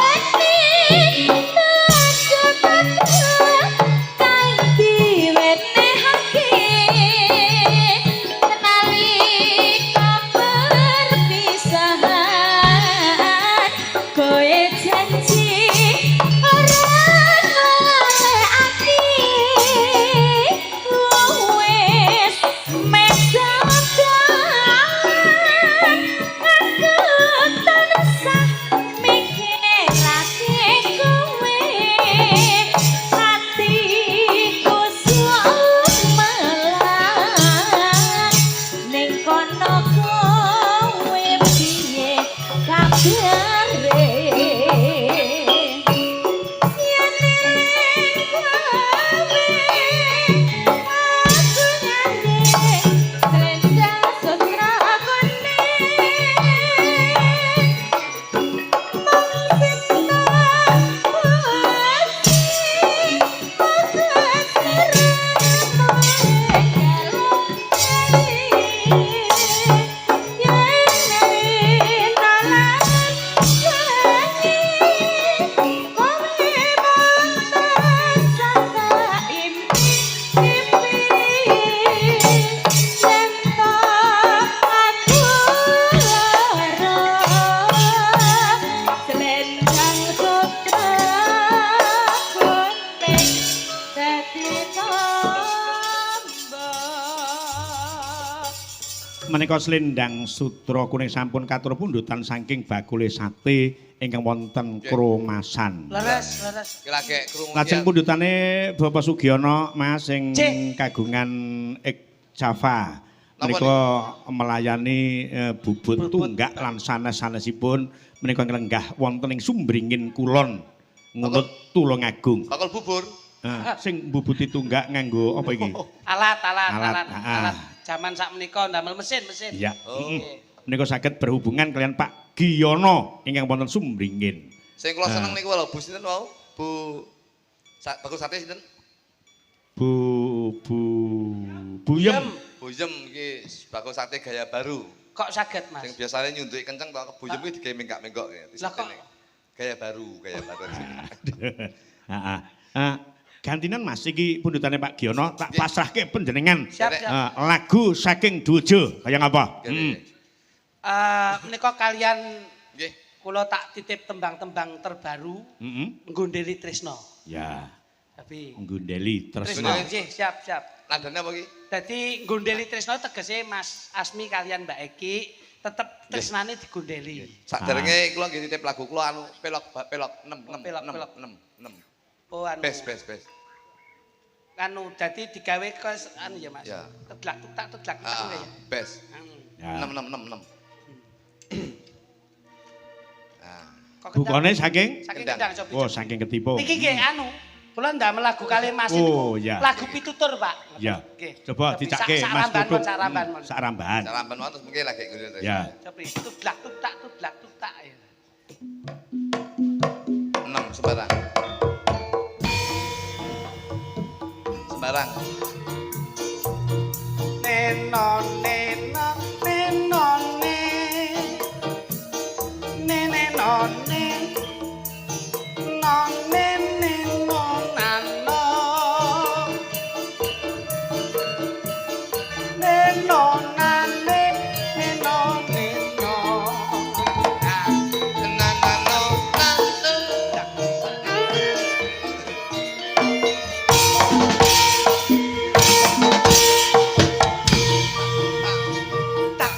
Menika slendang sutra kuning sampun katur pundhutan saking bakule sate ingkang wonten Kromasan. Leres, leres. Iki lagi krungu. Lajeng pundhutane Bapak Sugiono Mas sing Cih. kagungan Ikjafa. Napa Menika melayani bubut tunggak lan sanes-sanesipun menika nglenggah wonten ing Sumbringin Kulon Ngunut Tulungagung. Bakul bubur. Ah, sing mbubuti tunggak nganggo apa iki? Alat, alat, Alat, alat, ah. alat. Zaman sak menika ndamel mesin, mesin. Iya. Oh. Heeh. Menika saged berhubungan kalian Pak Giyono ingkang wonten Sumbringin. Sing kula Ah. seneng niku lho Bu sinten wau? Bu Bakul sate sinten? Bu Bu Buyem. Bu Yem iki bakul sate gaya baru. Kok saged, Mas? Sing biasane nyunduki kenceng to Bu Yem iki digawe menggak-menggok ya. Lah kok- Gaya baru, gaya baru. Heeh. Ah, gantinan Mas iki pundhutane Pak Giyono tak pasrahke panjenengan. Siap, siap. Ah, lagu saking Dojo kaya ngapa? Nggih. Menika kalian Nggih. kula tak titip tembang-tembang terbaru Heeh. Nggondeli Tresno. Ya, Tapi nggundeli Tresno tresno. nggih, siap, siap. Nadane apa iki? Dadi nggondeli Tresno tegese Mas Asmi kalian Mbak Eki tetep tresnane digondeli. Saderenge kula nggih titip lagu kula anu pelok pelok 6 6 Pelok, 6 pelok. 6 6. Oh anu. Bes bes bes. Anu dadi digawe ke anu ya Mas. Ya. Teglak tutak teglak tutak Ah, ya. bes. Hmm. Ya. 6 6 6 6. Ah. Kok Bukane saking saking Kendang. Kendang Sobi. Oh, saking Ketipo. Niki nggih anu, kula ndamel lagu kali Mas Oh, niku. ya. Lagu pitutur, Pak. Ya. Nggih. Coba Tapi dicake sak- Mas sak ramban Puput. mon, sak ramban mon. Sak rambahan. Salamban wae terus mungkin lagi ngene. Ya. Cobi tublak tutak tublak tutak ya. 6 sembarang. Sembarang. Neno neno neno ne. Ne ne no ne. No ne ne no na no. Ne no na ne ne no ne no. Ah. Na na no na no. Tak.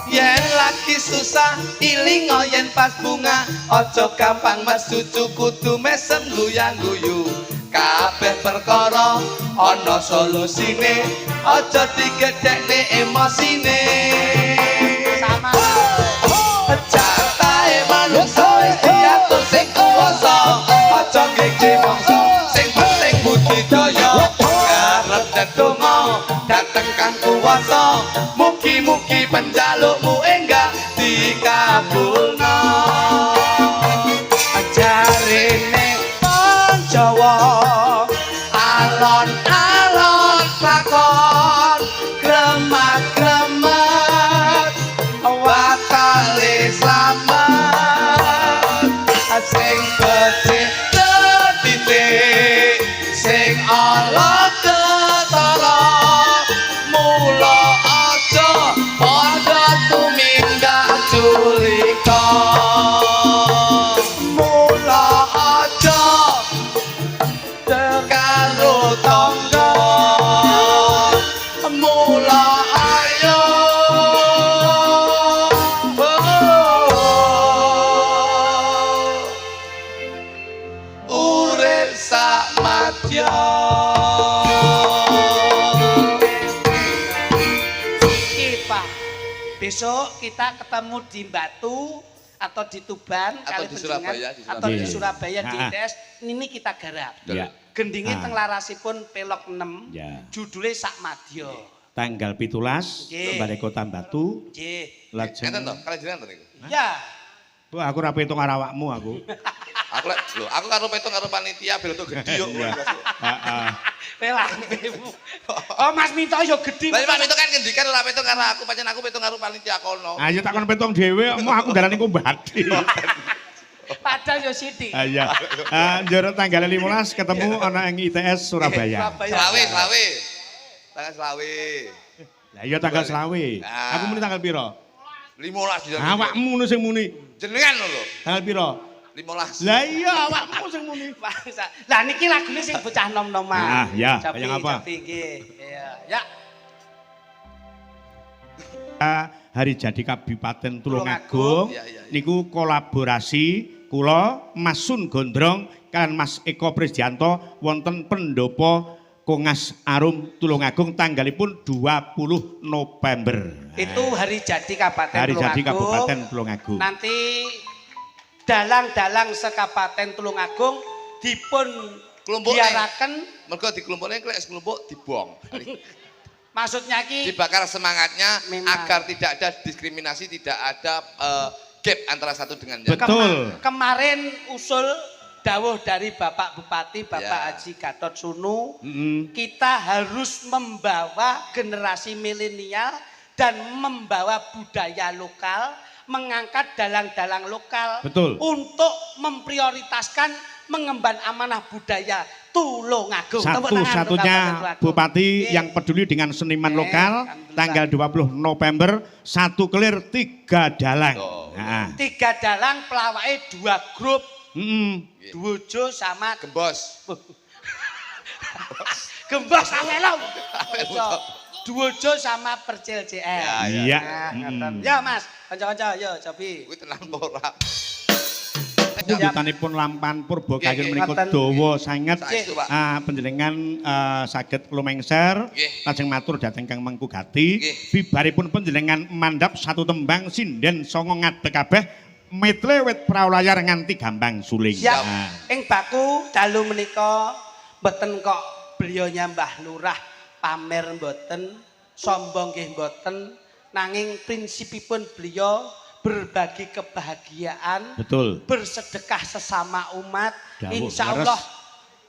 Yen lagi susah ilingo yen pas bunga aja gampang mesucu kudu mesem guyang-guyu kabeh perkara ana solusine aja digedhekne emosine Sama. jatahe manungsa wis diatur sing kuwasa aja ngece mangsa sing penting budidaya karep ndedonga dhateng kang kuwasa mugi-mugi penjalukmu enggak dikabulno Jarene wong Jawa alon-alon lakon kremat-kremat watale slamet sing becik titik sing ala ketara mula aja padha tumindak culika mula aja karo tangga mula ayo urip sak madya. Iki, Pak. Besok kita ketemu di Batu atau di Tuban Atau kali di panjenengan, Surabaya, di atau di Surabaya. Surabaya di Ah. ITS ini kita garap. Ya. Gendinge Ah. teng larasipun pelok 6. Ya. Judule Sak Madya. Tanggal 17 Nggih. Balai Kota Batu. Nggih. Lajeng. Enten to, kalian jenengan to niku. Ya. Wah, aku ora petung karo awakmu aku. Aku lek lho, aku karo petung karo panitia ben untuk gedhi yo. Iya. Heeh. Pelambemu. Oh, Mas Minto yo gedhi. Lah Pak Minto kan ngendikan ora petung karo aku, pancen aku petung karo panitia kono. Ayo tak kon petung dhewe, mau aku darani ku bathi. Padahal yo sithik. Ah, iya. Ah, njero tanggal 15 ketemu ana ing ITS Surabaya. Surabaya. Selawe, selawe. Tanggal selawe. Lah iya tanggal selawe. Ah. Aku muni tanggal piro? 15 jenengan. Awakmu ngono sing muni. Jenengan lho. Tanggal piro? 15. Lah iya awakmu sing muni. Bangsa. Lah niki lagune sing bocah nom-noman. Ah, ya, Cobi, kaya ngapa? cobi, nggih. Iya, ya. Hari jadi Kabupaten Tulungagung Iya. niku kolaborasi kula, Mas Sun Gondrong kan Mas Eko Prisdianto wonten pendopo Kongas Arum Tulungagung tanggalipun 20 November. Itu hari jadi Kabupaten Hari jadi Tulungagung. Kabupaten Tulungagung. Nanti dalang-dalang sekabupaten Tulungagung dipun Kelompokne. biaraken. Mergo dikelompokne, lek kelompok dibuang. Maksudnya ki Dibakar semangatnya Memang. Agar tidak ada diskriminasi, tidak ada gap antara satu dengan yang lain. Betul. Kemarin usul dawuh dari Bapak Bupati, Bapak Haji Gatot Sunu, kita harus membawa generasi milenial dan membawa budaya lokal, mengangkat dalang-dalang lokal untuk memprioritaskan mengemban amanah budaya Tulungagung. Tepuk tangan untuk Satu-satunya Kabupaten Tulungagung. Bupati Nggih. Yang peduli dengan seniman lokal, alhamdulillah. Tanggal 20 November satu kelir tiga dalang. Oh. Nah. Tiga dalang, pelawake dua grup, Duojo sama Gembos. Gembos Amelo. Duojo sama Percil JR. Ya, Iya. Nah, ngoten. Ya Mas, kanca-kanca yo cobi. Kuwi tenang apa ora? Pundhutanipun lampahan purba Nggih, kayun nggih. menika Ngoten. dawa sanget. Saestu, Pak. Ah, panjenengan saged lumengser lajeng matur dhateng Kang Mengku Gati. Bibaripun panjenengan mandhap satu tembang sinden songo ngadeg kabeh metle wit prau layar nganti gambang suling. Siap. Nah. Ing baku dalu menika mboten kok beliaunya Mbah Lurah pamer mboten, sombong nggih mboten, nanging prinsipipun beliau berbagi kebahagiaan, bersedekah sesama umat. Dawuh, Insya Allah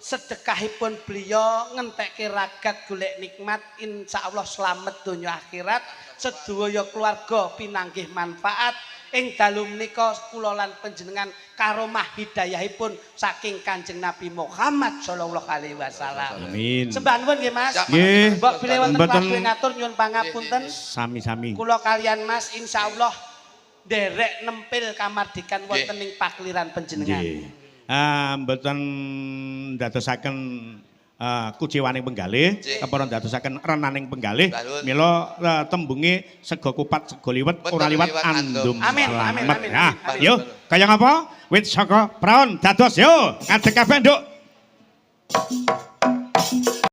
sedekahipun beliau ngentekke ragat golek nikmat, insya Allah slamet donya akhirat, sedaya keluarga pinanggih manfaat. Ing dalu menika kula lan panjenengan karomah hidayahipun saking Kanjeng Nabi Muhammad sallallahu alaihi wasallam. Amin. Sembah nuwun nggih, Mas. Siap. Nggih. Mbok bilih wonten Mboten- waktu ngatur nyuwun pangapunten. Sami-sami. Kula kalian Mas insyaallah nderek nempil kamardikan wonten ing pakliran panjenengan. Nggih. Ah, mboten ndadosaken kuciwaning penggalih, kepara ndadosaken renaning penggalih. Mbah Nun. Mila tembunge sega kupat sega liwet Betul, ora liwat liwat andum. andum. Amin, amin, Slamet. amin, Nah, amin. yo kaya ngapa? Wit saka praon dados yo ngadeg kabeh, Nduk.